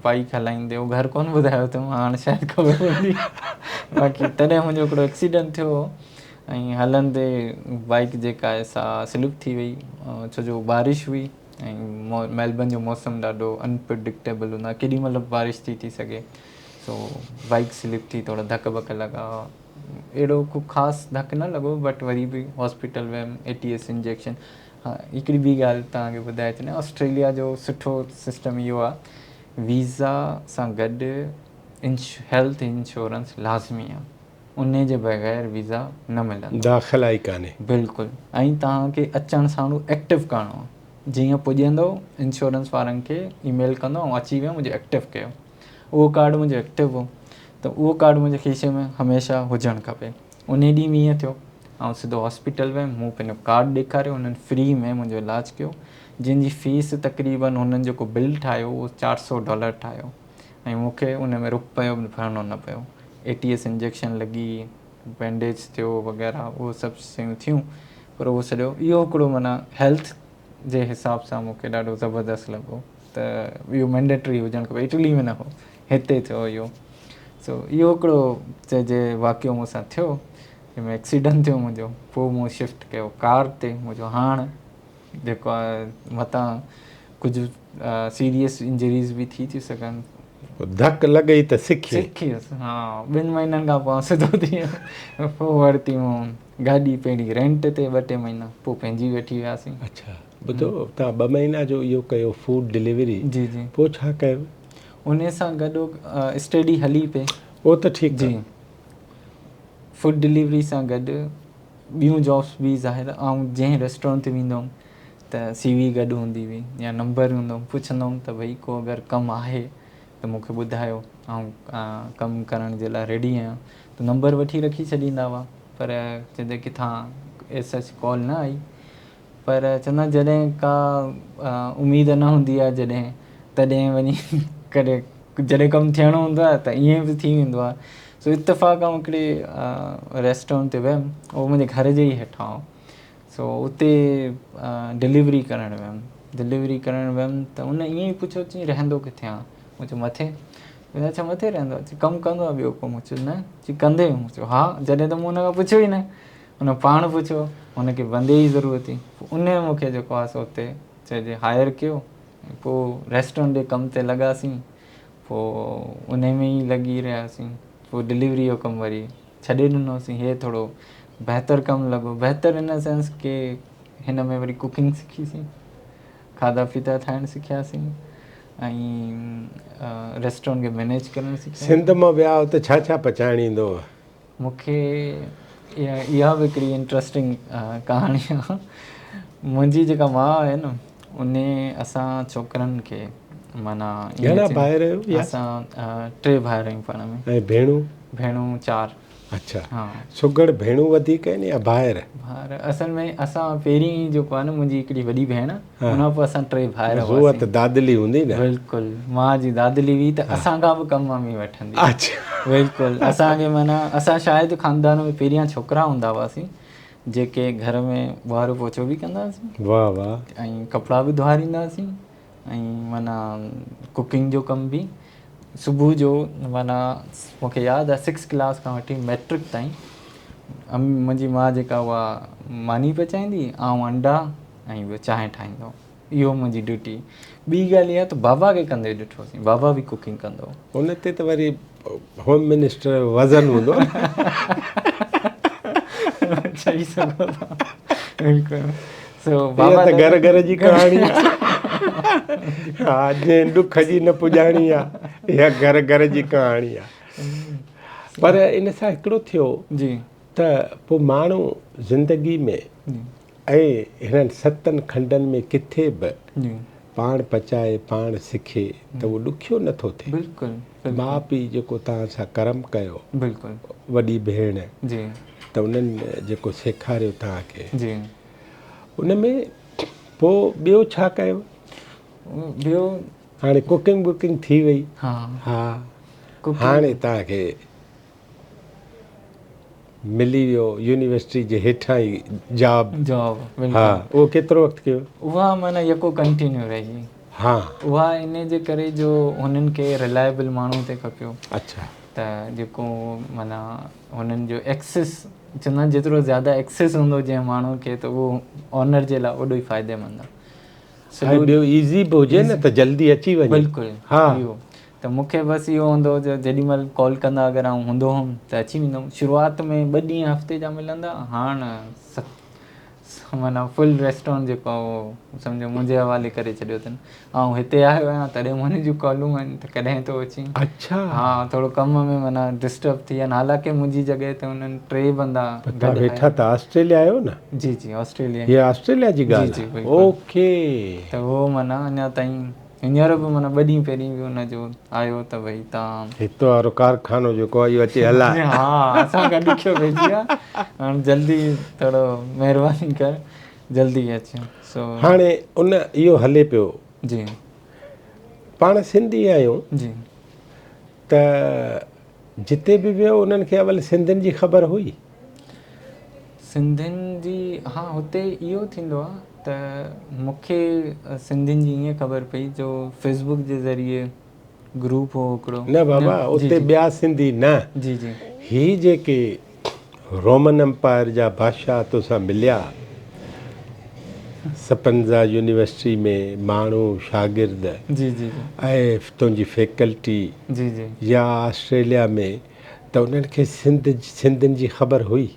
بائيڪ هلائيندي هو گهر ڪونه ٻڌايو اٿم هاڻ شايد خبر پوندي باقي تڏهن منهنجو هڪڙو ايڪسيڊنٽ ٿيو هو ۽ هلندي بائيڪ جيڪا آهي سا سلپ ٿي وئي ڇو جو بارش هئي ۽ ميلبرن جو موسم ڏاڍو انپرڊڪٽيبل هوندو آهي ڪيڏي مهل به بارش ٿي ٿي سگهي سو بائيڪ سلپ ٿي ٿورا ڌڪ ٻڪ لڳا اهڙو ڪو خاص ڌڪ نه لڳو بٽ وري به هاسپيٽل ويم اي ٽي ايس انجيڪشن ها هڪڙي ٻي ڳالهه توهان کي ٻڌائي ڇڏيان آسٽريليا جو سٺو سسٽم اهو آهي ويزا سان گڏ هيلٿ انشورنس لازمي آهي ان جي بغير ويزا نه ملندو. داخلا ئي ڪانهي. بلڪل ۽ توهان کي اچڻ ساڻ ايڪٽو ڪرڻو آهي جيئن پڄندو انشورنس وارن کي اي ميل ڪندو آئون اچي ويم منهنجو ايڪٽو ڪيو اهو ڪارڊ منهنجو ايڪٽو هو ته اهو ڪارڊ منهنجي کيسي ۾ هميشه هجڻ کپي انهي ڏينهن به ائين ٿيو آئون سڌو هاسپيٽل ويم مون پنهنجو ڪارڊ ڏيکاريو انهن فري ۾ منهنجو علاج ڪيو جنهن جي فيس تقريبن هنن جيڪو بل ٺاهيو اهو چار سو ڊالر ٺاهيو ۽ مون کي ان ۾ رپيو به ڀرڻو نه پيو اي ٽي ايس انجيڪشن لڳي بينڊيج ٿيو وغيره اهو سڀ شيون ٿيون پر اهو سڄو اهو هڪڙو معنيٰ هيلٿ جي حساب سان مون کي ڏاڍو زبردست لڳو ته اهو مينڊيٽري هجڻ کپي اٽلي ۾ نه هو هتي ٿيو اهو سو اهو هڪڙو چئجي واقعو مون سان ٿيو جنهن ۾ ايڪسيڊنٽ ٿيو منهنجو پوء مون شفٽ ڪيو ڪار تي مون چيو هاڻ جيڪو آهي متان ڪجهه سيريس انجريز به ٿي ٿيون سگهن. ڌڪ لڳئي ته سکي. سکي ويس ها ٻن مهينن کان پوء سڌو ٿي ويس پوء ورتي مون گاڏي پهرين رينٽ تي ٻه ٽي مهينا پوء پنهنجي وٺي وياسين. اڇا ٻڌو توهان ٻه مهينا جو اهو ڪيو فوڊ ڊليوري جي جي پوء ڇا ڪيو؟ انهي سان گڏو اسٽڊي هلي پئي. اهو ته ٺيڪ جي فوڊ ڊليوري سان گڏ ٻيون جابس به ظاهر آئون جنهن ريسٽورنٽ تي ويندو هوم ته سي وي گڏ هوندي هئي يا نمبر هوندو هوم پڇندو هوم ته ڀئي ڪو اگر ڪم آهي ته مون کي ٻڌايو آئون ڪم ڪرڻ جي لاء ريڊي آهيان ته نمبر وٺي رکي ڇڏيندا هئا پر چوندي ڪٿان ايز سچ ڪال نه آئي پر چوندا جڏهن ڪا اميد نه هوندي آهي جڏهن تڏهن وڃي ڪڏهن جڏهن ڪم ٿيڻو هوندو آهي ته ائين به ٿي ويندو آهي سو اتفاق آئون هڪڙي ريسٽورنٽ تي ويم اهو منهنجي گهر جي ئي هيٺان هو سو اتي ڊليوري ڪرڻ ويم ڊليوري ڪرڻ ويم ته ان ائين ئي پڇيو چي رهندو ڪٿي آن مون چيو مٿي چي اڇا مٿي رهندو آ چي ڪم ڪندو آ ٻيو ڪو مون چيو نه چي ڪندي مون چيو ها جڏهن ته مون ان کان پڇيو ئي نه ان پاڻ پڇيو هن کي بندي جي ضرورت هئي پوء ان مون کي جيڪو آ سو اتي چئجي هائر ڪيو پوء ريسٽورنٽ جي ڪم تي لڳاسين پوء ان ۾ ئي لڳي رهياسين پوء ڊليوري جو ڪم وري ڇڏي ڏنوسين هي ٿورو بهتر ڪم لڳو بهتر ان سينس ڪي هن ۾ وري ڪوڪنگ سکيسين کاڌا پيتا ٺاهڻ سکياسين ۽ ريسٽورنٽ کي مينيج ڪرڻ سکياسين. سنڌ مان ويا هئو ته ڇا ڇا پچائڻ ايندو هو؟ مون کي اها به هڪڙي انٽرسٽنگ ڪهاڻي آ منهنجي جيڪا ماء آهي نه ان اسان ڇوڪرن کي معنيٰ گهڻا ڀائر آهيو؟ اسان ٽي ڀائر آهيون پاڻ ۾. ۽ ڀيڻون؟ ڀيڻون چار. اڇا سگهڙ ڀيڻون وڌيڪ آهن يا ڀائر؟ ڀائر اصل ۾ اسان پهرين جيڪو آهي نه منهنجي هڪڙي وڏي ڀيڻ ان کان پوء اسان ٽي ڀائر هئاسين. اها ته دادلي هوندي نه. بلڪل ماء جي دادلي هئي ته اسان کان به ڪم ممي وٺندي. اڇا. بلڪل اسان کي معنيٰ اسان شايد خاندان ۾ پهريان ڇوڪرا هوندا هئاسين جيڪي گهر ۾ ٻهارو پوچو به ڪندا هئاسين. واه واه. ۽ ڪپڙا به ڌوئاريندا هئاسين ۽ معنيٰ ڪوڪنگ جو ڪم به صبح جو معنيٰ مون کي ياد آهي سڪس ڪلاس کان وٺي مئٽرڪ تائين منهنجي ماء جيڪا اها ماني پچائيندي آئون انڊا ۽ ٻيو چانهه ٺاهيندو هوم اهو منهنجي ڊيوٽي ٻي ڳالهه اها ته بابا کي ڪندي ڏٺوسين بابا به ڪوڪنگ ڪندو هو. ان تي ته وري هوم منسٽر جو وزن هوندو نه. چئي سگهو ٿا بلڪل سو اها بابا ته گهر گهر جي ڪهاڻي آ. ها جنهن ڏک جي نه پڄاڻي آ اها گهر گهر جي ڪهاڻي آ. پر ان سان هڪڙو ٿيو جي ته پوء ماڻهو زندگي ۾ ۽ هنن ستن کنڊن ۾ ڪٿي به پاڻ پچائي پاڻ سکي ته اهو ڏکيو نه ٿو ٿئي. بلڪل ماء پيء جيڪو توهان سان ڪرم ڪيو بلڪل وڏي ڀيڻ جي ته انهن جيڪو سيکاريو توهان کي جي ان ۾ پوء ٻيو ڇا ڪيو؟ ٻيو هاڻي ڪوڪنگ ووڪنگ ٿي وئي ها ها هاڻي توهان کي ملي ويو يونيورسٽي جي هيٺان ئي جاب جاب ها اهو ڪيترو وقت ڪيو؟ اها معنيٰ يڪو ڪنٽينيو رهي ها اها ان جي ڪري جو هنن کي رلائبل ماڻهو تي کپيو اڇا ته جيڪو معنيٰ هنن جو ايڪسس چوندا آهن جيترو زياده ايڪسس هوندو جنهن ماڻهو کي ته اهو آنر جي لاء اوڏو ئي فائديمند آهي ۽ ٻيو ايزي به هجي نه ته جلدي اچي وڃي بلڪل ها اهو ته مون کي بس اهو هوندو هو جو جيڏي مهل ڪال ڪندا اگر آئون هوندو هوم ته اچي ويندو هوم شروعات ۾ ٻه ڏينهن هفتي جا ملندا هاڻ معنيٰ فل ريسٽورنٽ جيڪو آهي اهو سمجهو منهنجي حوالي ڪري ڇڏيو اٿن آئون هتي آيو آهيان تڏهن به هن جون ڪالون آهن ته ڪڏهن ٿو اچين اڇا ها ٿورو ڪم ۾ معنيٰ ڊسٽرب ٿي ويا آهن حالانڪه منهنجي جڳهه تي انهن ٽي بندا گڏ ويٺا ته آسٽريليا آهيو نه جي جي آسٽريليا هي آسٽريليا جي ڳالهه آهي اوڪي ته اهو معنيٰ اڃا تائين هينئر به معنيٰ ٻه ڏينهن پهرين به ان جو آيو ته ڀئي تان. هت وارو ڪارخانو جيڪو آهي اهو اچي هلائي. ها اسان کان ڏکيو پئجي ويو آهي هاڻ جلدي ٿورو مهرباني ڪر جلدي اچ سو. هاڻي ان اهو هلي پيو. جي. پاڻ سنڌي آهيون. جي. ته جتي به ويو انهن کي اول سنڌين جي خبر هئي. سنڌين جي ها هتي اهو ٿيندو آ ته مون کي سنڌين جي ائين خبر پئي جو فيس بڪ جي ذريعي گروپ هو هڪڙو. نه بابا اتي ٻيا سنڌي نه. جي جي. هي جيڪي رومن امپائر جا بادشاهه توسان مليا سپنزا يونيورسٽي ۾ ماڻهو شاگرد جي جي ۽ تنهنجي فيڪلٽي جي جي يا آسٽريليا ۾ ته انهن کي سنڌ سنڌين جي خبر هئي؟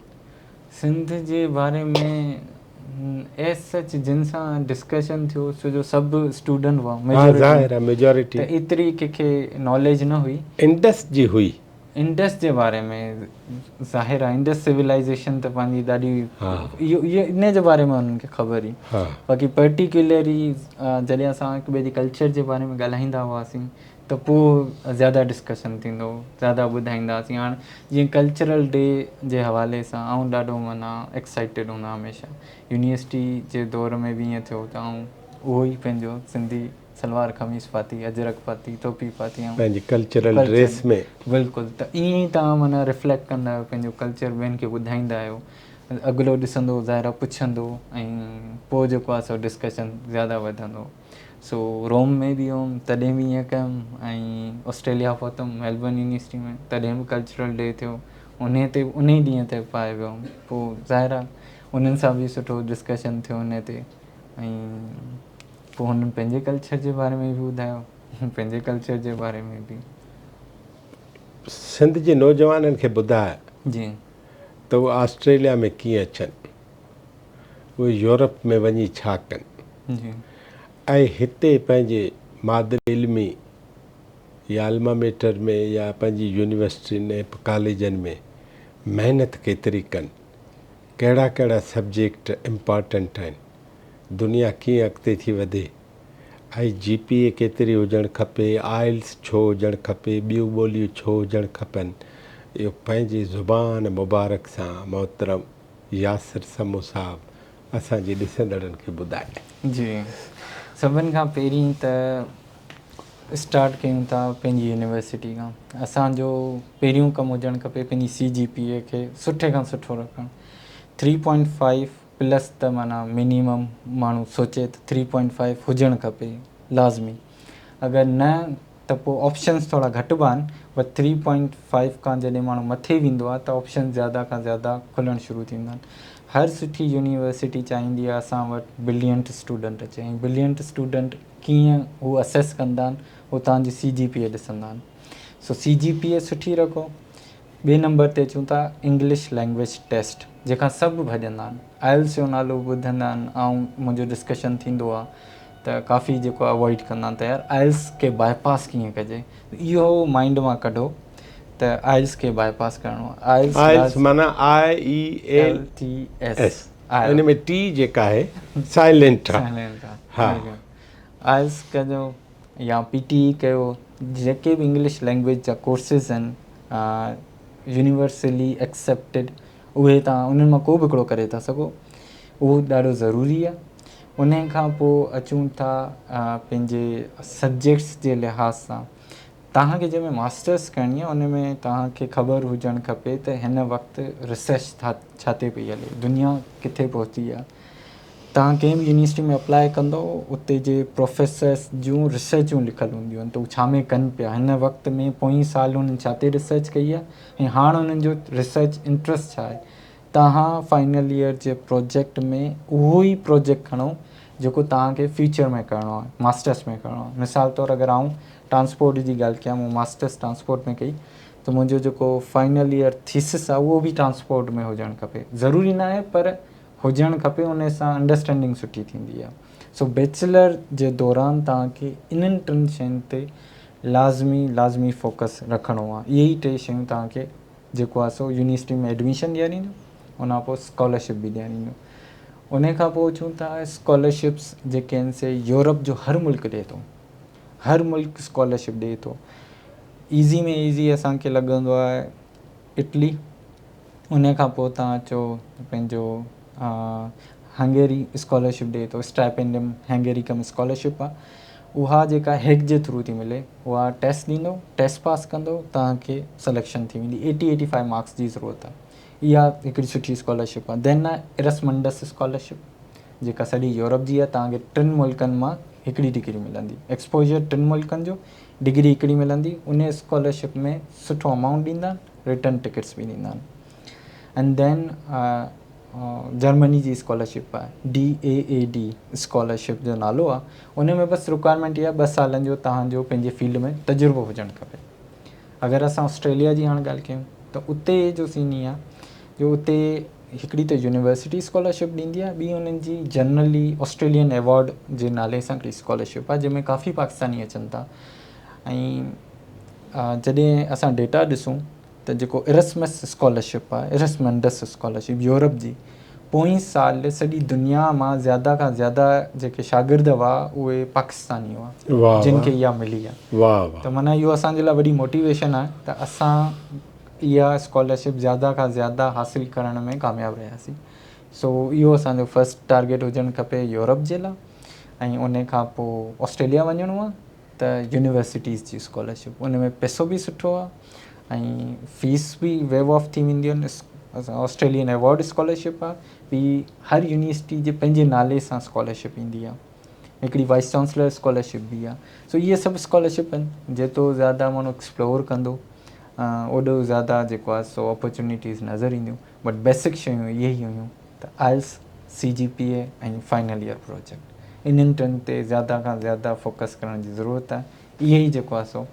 سنڌ جي باري ۾ ايز سچ جن سان ڊسڪشن ٿيو ڇو جو سڀ اسٽوڊنٽ هئا ها ظاهر آهي ميجارٽي ته ايتري ڪنهن کي ناليج نه هئي. انڊس جي هئي. انڊس جي باري ۾ ظاهر آهي انڊس سولائيزيشن ته پنهنجي ڏاڍي اهو اهو ان جي باري ۾ انهن کي خبر هئي باقي پرٽيڪيولري جڏهن اسان هڪ ٻئي جي ڪلچر جي باري ۾ ڳالهائيندا هئاسين ته پوء زياده ڊسڪشن ٿيندو هو زياده ٻڌائيندا هئاسين هاڻ جيئن ڪلچرل ڊي جي حوالي سان آئون ڏاڍو معنيٰ ايڪسائيٽيڊ هوندو آهيان هميشه يونيورسٽي جي دور ۾ به ائين ٿيو ته آئون اهو ئي پنهنجو سنڌي سلوار قميص پاتي اجرڪ پاتي ٽوپي پاتي آئون پنهنجي ڪلچرل ڊريس ۾. بلڪل ته ائين ئي توهان معنيٰ ريفليڪٽ ڪندا آهيو پنهنجو ڪلچر ٻين کي ٻڌائيندا آهيو اڳلو ڏسندو ظاهر آهي پڇندو ۽ پوء جيڪو آهي سو ڊسڪشن زياده وڌندو. سو روم ۾ به هيم تڏهن به ائين ڪيم ۽ آسٽريليا پهتم ميلبرن يونيورسٽي ۾ تڏهن به ڪلچرل ڊي ٿيو انهي تي انهي ڏينهن تي پائي ويو هيم پوء ظاهر آهي انهن سان به سٺو ڊسڪشن ٿيو انهي تي ۽ پوء هنن پنهنجي ڪلچر جي باري ۾ به ٻڌايو پنهنجي ڪلچر جي باري ۾ به. سنڌ جي نوجوانن کي ٻڌاء جي. ته اهي آسٽريليا ۾ ڪيئن اچن. اهي يورپ ۾ وڃي ڇا ڪن ۽ هتي پنهنجي مادري علمي يا الما ميٽر ۾ يا پنهنجي يونيورسٽين ۽ ڪاليجن ۾ محنت ڪيتري ڪن، ڪهڙا ڪهڙا سبجيڪٽ امپارٽنٽ آهن، دنيا ڪيئن اڳتي ٿي وڌي ۽ جي پي اي ڪيتري هجڻ کپي، آئلس ڇو هجڻ کپي، ٻيون ٻوليون ڇو هجڻ کپن، اهو پنهنجي زبان مبارڪ سان محترم ياسر سمون صاحب اسان جي ڏسندڙن کي ٻڌائي. جي سڀن کان پهرين ته اسٽارٽ ڪيون ٿا پنهنجي يونيورسٽي کان اسان جو پهريون ڪم هجڻ کپي پنهنجي سي جي پي اي کي سٺي کان سٺو رکڻ ٿري پوائنٽ فائيو پلس ته معنيٰ منيمم ماڻهو سوچي ته ٿري پوائنٽ فائيو هجڻ کپي لازمي اگر نه ته پوء آپشنس ٿورا گهٽبا آهن پر ٿري پوائنٽ فائيو کان جڏهن ماڻهو مٿي ويندو آهي ته آپشنس زياده کان زياده کلڻ شروع ٿيندا آهن. هر سٺي يونيورسٽي چاهيندي آهي اسان وٽ برلينٽ اسٽوڊنٽ اچي ۽ برلينٽ اسٽوڊنٽ ڪيئن هو اسيس ڪندا آهن هو توهان جي سي جي پي اي ڏسندا آهن سو سي جي پي اي سٺي رکو. ٻئي نمبر تي اچون ٿا انگلش لينگويج ٽيسٽ جنهن کان سڀ ڀڄندا آهن آئلس جو نالو ٻڌندا آهن آئون منهنجو ڊسڪشن ٿيندو آهي ته ڪافي جيڪو اوائڊ ڪندا آهن ته يار آئلس کي باء پاس ڪيئن ڪجي اهو مائنڊ مان ڪڍو ته آئلس کي باء پاس ڪرڻو آهي آئلس آئلس معنيٰ I E L T S ان ۾ ٽي جيڪا آهي سائلينٽ آهي سائلينٽ آهي آئلس ڪجو يا پي ٽي اي ڪيو جيڪي به انگلش لينگويج جا ڪورسز آهن يونيورسلي ايڪسيپٽيڊ اهي توهان انهن مان ڪو به هڪڙو ڪري ٿا سگهو اهو ڏاڍو ضروري آهي انهي کان پوء اچون ٿا پنهنجي سبجيڪٽس جي لحاظ سان توهان کي جنهن ۾ ماسٽرس ڪرڻي آهي ان ۾ توهان کي خبر هجڻ کپي ته هن وقت ريسرچ ڇا تي پئي هلي دنيا ڪٿي پهتي آهي توهان ڪنهن به يونيورسٽي ۾ اپلاء ڪندو اتي جي پروفيسرس جون ريسرچون لکيل هونديون آهن ته هو ڇا ۾ ڪن پيا هن وقت ۾ پوئين سال انهن ڇا تي ريسرچ ڪئي آهي ۽ هاڻ انهن جو ريسرچ انٽرسٽ ڇا آهي توهان فائنل ايئر جي پروجيڪٽ ۾ اهو ئي پروجيڪٽ کڻو جيڪو توهان کي فيوچر ۾ ڪرڻو آهي ماسٽرس ۾ ڪرڻو آهي مثال طور اگر آئون ٽرانسپورٽ جي ڳالهه ڪيان مون ماسٽرس ٽرانسپورٽ ۾ ڪئي ته منهنجو جيڪو فائنل ايئر ٿيسس آهي اهو به ٽرانسپورٽ ۾ هجڻ کپي ضروري نه آهي پر هجڻ کپي انهي سان انڊرسٽينڊنگ سٺي ٿيندي آهي سو بيچلر جي دوران توهان کي انهن ٽن شين تي لازمي لازمي فوڪس رکڻو آهي اهي ئي ٽي شيون توهان کي جيڪو آهي سو يونيورسٽي ۾ ايڊميشن ڏيارينديون ان کان پوء اسڪالرشپ به ڏيارينديون انهي کان پوء اچون ٿا اسڪالرشپس جيڪي آهن سي يورپ جو هر ملڪ ڏئي ٿو هر ملڪ اسڪالرشپ ڏئي ٿو ايزي ۾ ايزي اسان کي لڳندو آهي اٽلي ان کان پوء توهان اچو پنهنجو هنگيري اسڪالرشپ ڏئي ٿو اسٽائپينڊيم هنگيري ڪم اسڪالرشپ آهي اها جيڪا هيڪ جي ٿرو ٿي ملي اها ٽيسٽ ڏيندو ٽيسٽ پاس ڪندو توهان کي سليڪشن ٿي ويندي ايٽي ايٽي فائيو مارڪس جي ضرورت آهي. اها هڪڙي سٺي اسڪالرشپ آهي. دين آهي ارسمنڊس اسڪالرشپ جيڪا سڄي يورپ جي آهي. توهان کي ٽن ملڪن مان هڪڙي ڊگري ملندي، ايڪسپوجر ٽن ملڪن جو، ڊگري هڪڙي ملندي. ان اسڪالرشپ ۾ سٺو امائونٽ ڏيندا آهن، رٽرن ٽڪيٽس به ڏيندا آهن. اينڊ then Germany جي اسڪالرشپ آهي، D A A D scholarship جو نالو آهي. ان ۾ بس رڪوائرمينٽ اها 2 سالن جو توهان جو پنهنجي فيلڊ ۾ تجربو هجڻ کپي. اگر اسان آسٽريليا جي هاڻ ڳالهه ڪيون ته اتي جو سين هي آهي جو اتي هڪڙي ته يونيورسٽي اسڪالرشپ ڏيندي آهي، ٻي انهن جي جنرلي آسٽريلين ايوارڊ جي نالي سان هڪڙي اسڪالرشپ آهي جنهن ۾ ڪافي پاڪستاني اچن ٿا. ۽ جڏهن اسان ڊيٽا ڏسون ته جيڪو ارسمس اسڪالرشپ آهي، ارسمنڊس اسڪالرشپ يورپ جي، پوئين سال سڄي دنيا مان زياده کان زياده جيڪي شاگرد هئا اهي پاڪستاني هئا جن کي اها ملي آهي. ته معنيٰ اهو اسان جي لاء وڏي موٽيويشن آهي ته اسان اها اسڪالرشپ زياده کان زياده حاصل ڪرڻ ۾ ڪامياب رهياسين. سو اهو اسان جو فرسٽ ٽارگيٽ هجڻ کپي يورپ جي لاء ۽ ان کان پوء آسٽريليا وڃڻو آهي ته يونيورسٽيز جي اسڪالرشپ، ان ۾ پئسو به سٺو آهي ۽ فيس به ويو آف ٿي وينديون آهن. آسٽريلين ايوارڊ اسڪالرشپ آهي، ٻي هر يونيورسٽي جي پنهنجي نالي سان اسڪالرشپ ايندي آهي، هڪڙي وائس چانسلر اسڪالرشپ به آهي. سو اهي سڀ اسڪالرشپ آهن، جيترو زياده ماڻهو ايڪسپلور ڪندو اوڏو زياده جيڪو آهي سو اپرچونيٽيز نظر اينديون. بٽ بيسڪ شيون اهي ئي هيون ته IELTS, C G P A ۽ final year project, انهن ٽن تي زياده کان زياده فوڪس ڪرڻ جي ضرورت آهي. اهي ئي جيڪو آهي سو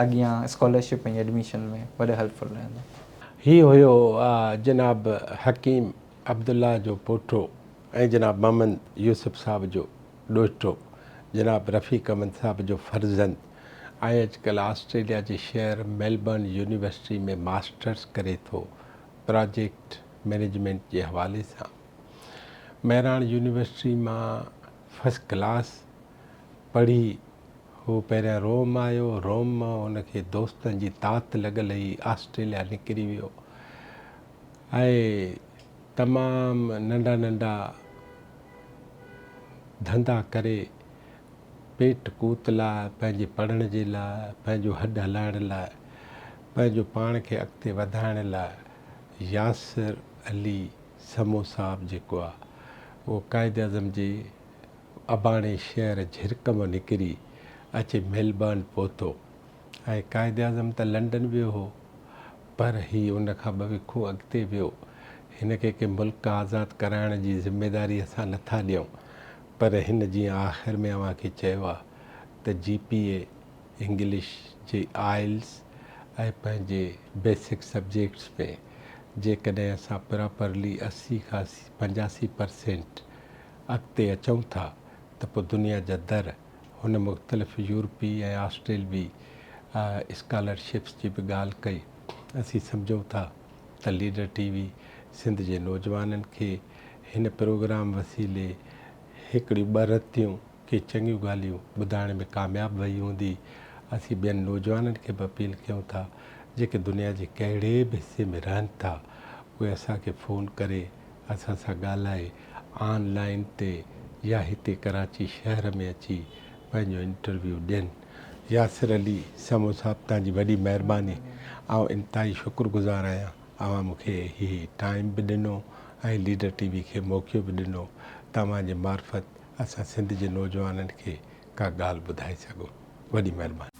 اڳيان اسڪالرشپ ۽ ايڊميشن ۾ وڏو هيلپ فل رهندو. هي هيو جناب حڪيم عبدالله جو پوٽو ۽ جناب محمد يوسف صاحب جو ڏوهٽو، جناب رفيق احمد صاحب جو فرزند ۽ اڄڪلهه آسٽريليا جي شهر ميلبرن يونيورسٽي ۾ ماسٽرس ڪري ٿو پراجيڪٽ مئنيجمينٽ جي حوالي سان. مهراڻ يونيورسٽي مان فرسٽ ڪلاس پڙهي هو پهريان روم آيو، روم مان هن کي دوستن جي تات لڳل هئي، آسٽريليا نڪري ويو ۽ تمام ننڍا ننڍا ڌنڌا ڪري پيٽ قوت لاء، پنهنجي پڙهڻ جي لاء، پنهنجو هڏ هلائڻ لاء، پنهنجو پاڻ کي اڳتي وڌائڻ لاء ياسر علي سمون صاحب جيڪو آ اهو قائداعظم جي اباڻي شهر جهرڪ مان نڪري اچي ميلبرن پهتو ۽ قائداعظم ته لنڊن ويو هو پر هي ان کان ٻه وکون اڳتي ويو. هن کي ڪي ملڪ آزاد ڪرائڻ جي ذميداري اسان نه ٿا ڏيون پر هن جيئن آخر ۾ اوهان کي چيو آ ته جي پي اي، انگلش جي آئلس ۽ پنهنجي بيسڪ سبجيڪٽس ۾ جيڪڏهن اسان پراپرلي 80 کان 85 پرسينٽ اڳتي اچون ٿا ته پوء دنيا جا در هن مختلف يورپي ۽ آسٽريلوي اسڪالرشپس جي به ڳالهه ڪئي. اسين سمجهون ٿا ته ليڊر ٽي وي سنڌ جي نوجوانن کي هن پروگرام وسيلي هڪڙيون ٻه رتيون ڪي چڱيون ڳالهيون ٻڌائڻ ۾ ڪامياب وئي هوندي. اسين ٻين نوجوانن کي به اپيل ڪيون ٿا جيڪي دنيا جي ڪهڙي به حصي ۾ رهن ٿا اهي اسان کي فون ڪري اسان سان ڳالهائي آن لائين تي يا هتي ڪراچي شهر ۾ اچي پنهنجو انٽرويو ڏين. ياسر علي سمون صاحب توهان جي وڏي مهرباني آئون انتهائي شڪر گذار آهيان اوهان مون کي هي ٽائيم به ڏنو ۽ ليڊر ٽي وي کي موقعو به ڏنو ته اوهان جي معرفت اسان سنڌ جي نوجوانن کي ڪا ڳالهه ٻڌائي سگهون. وڏي مهرباني.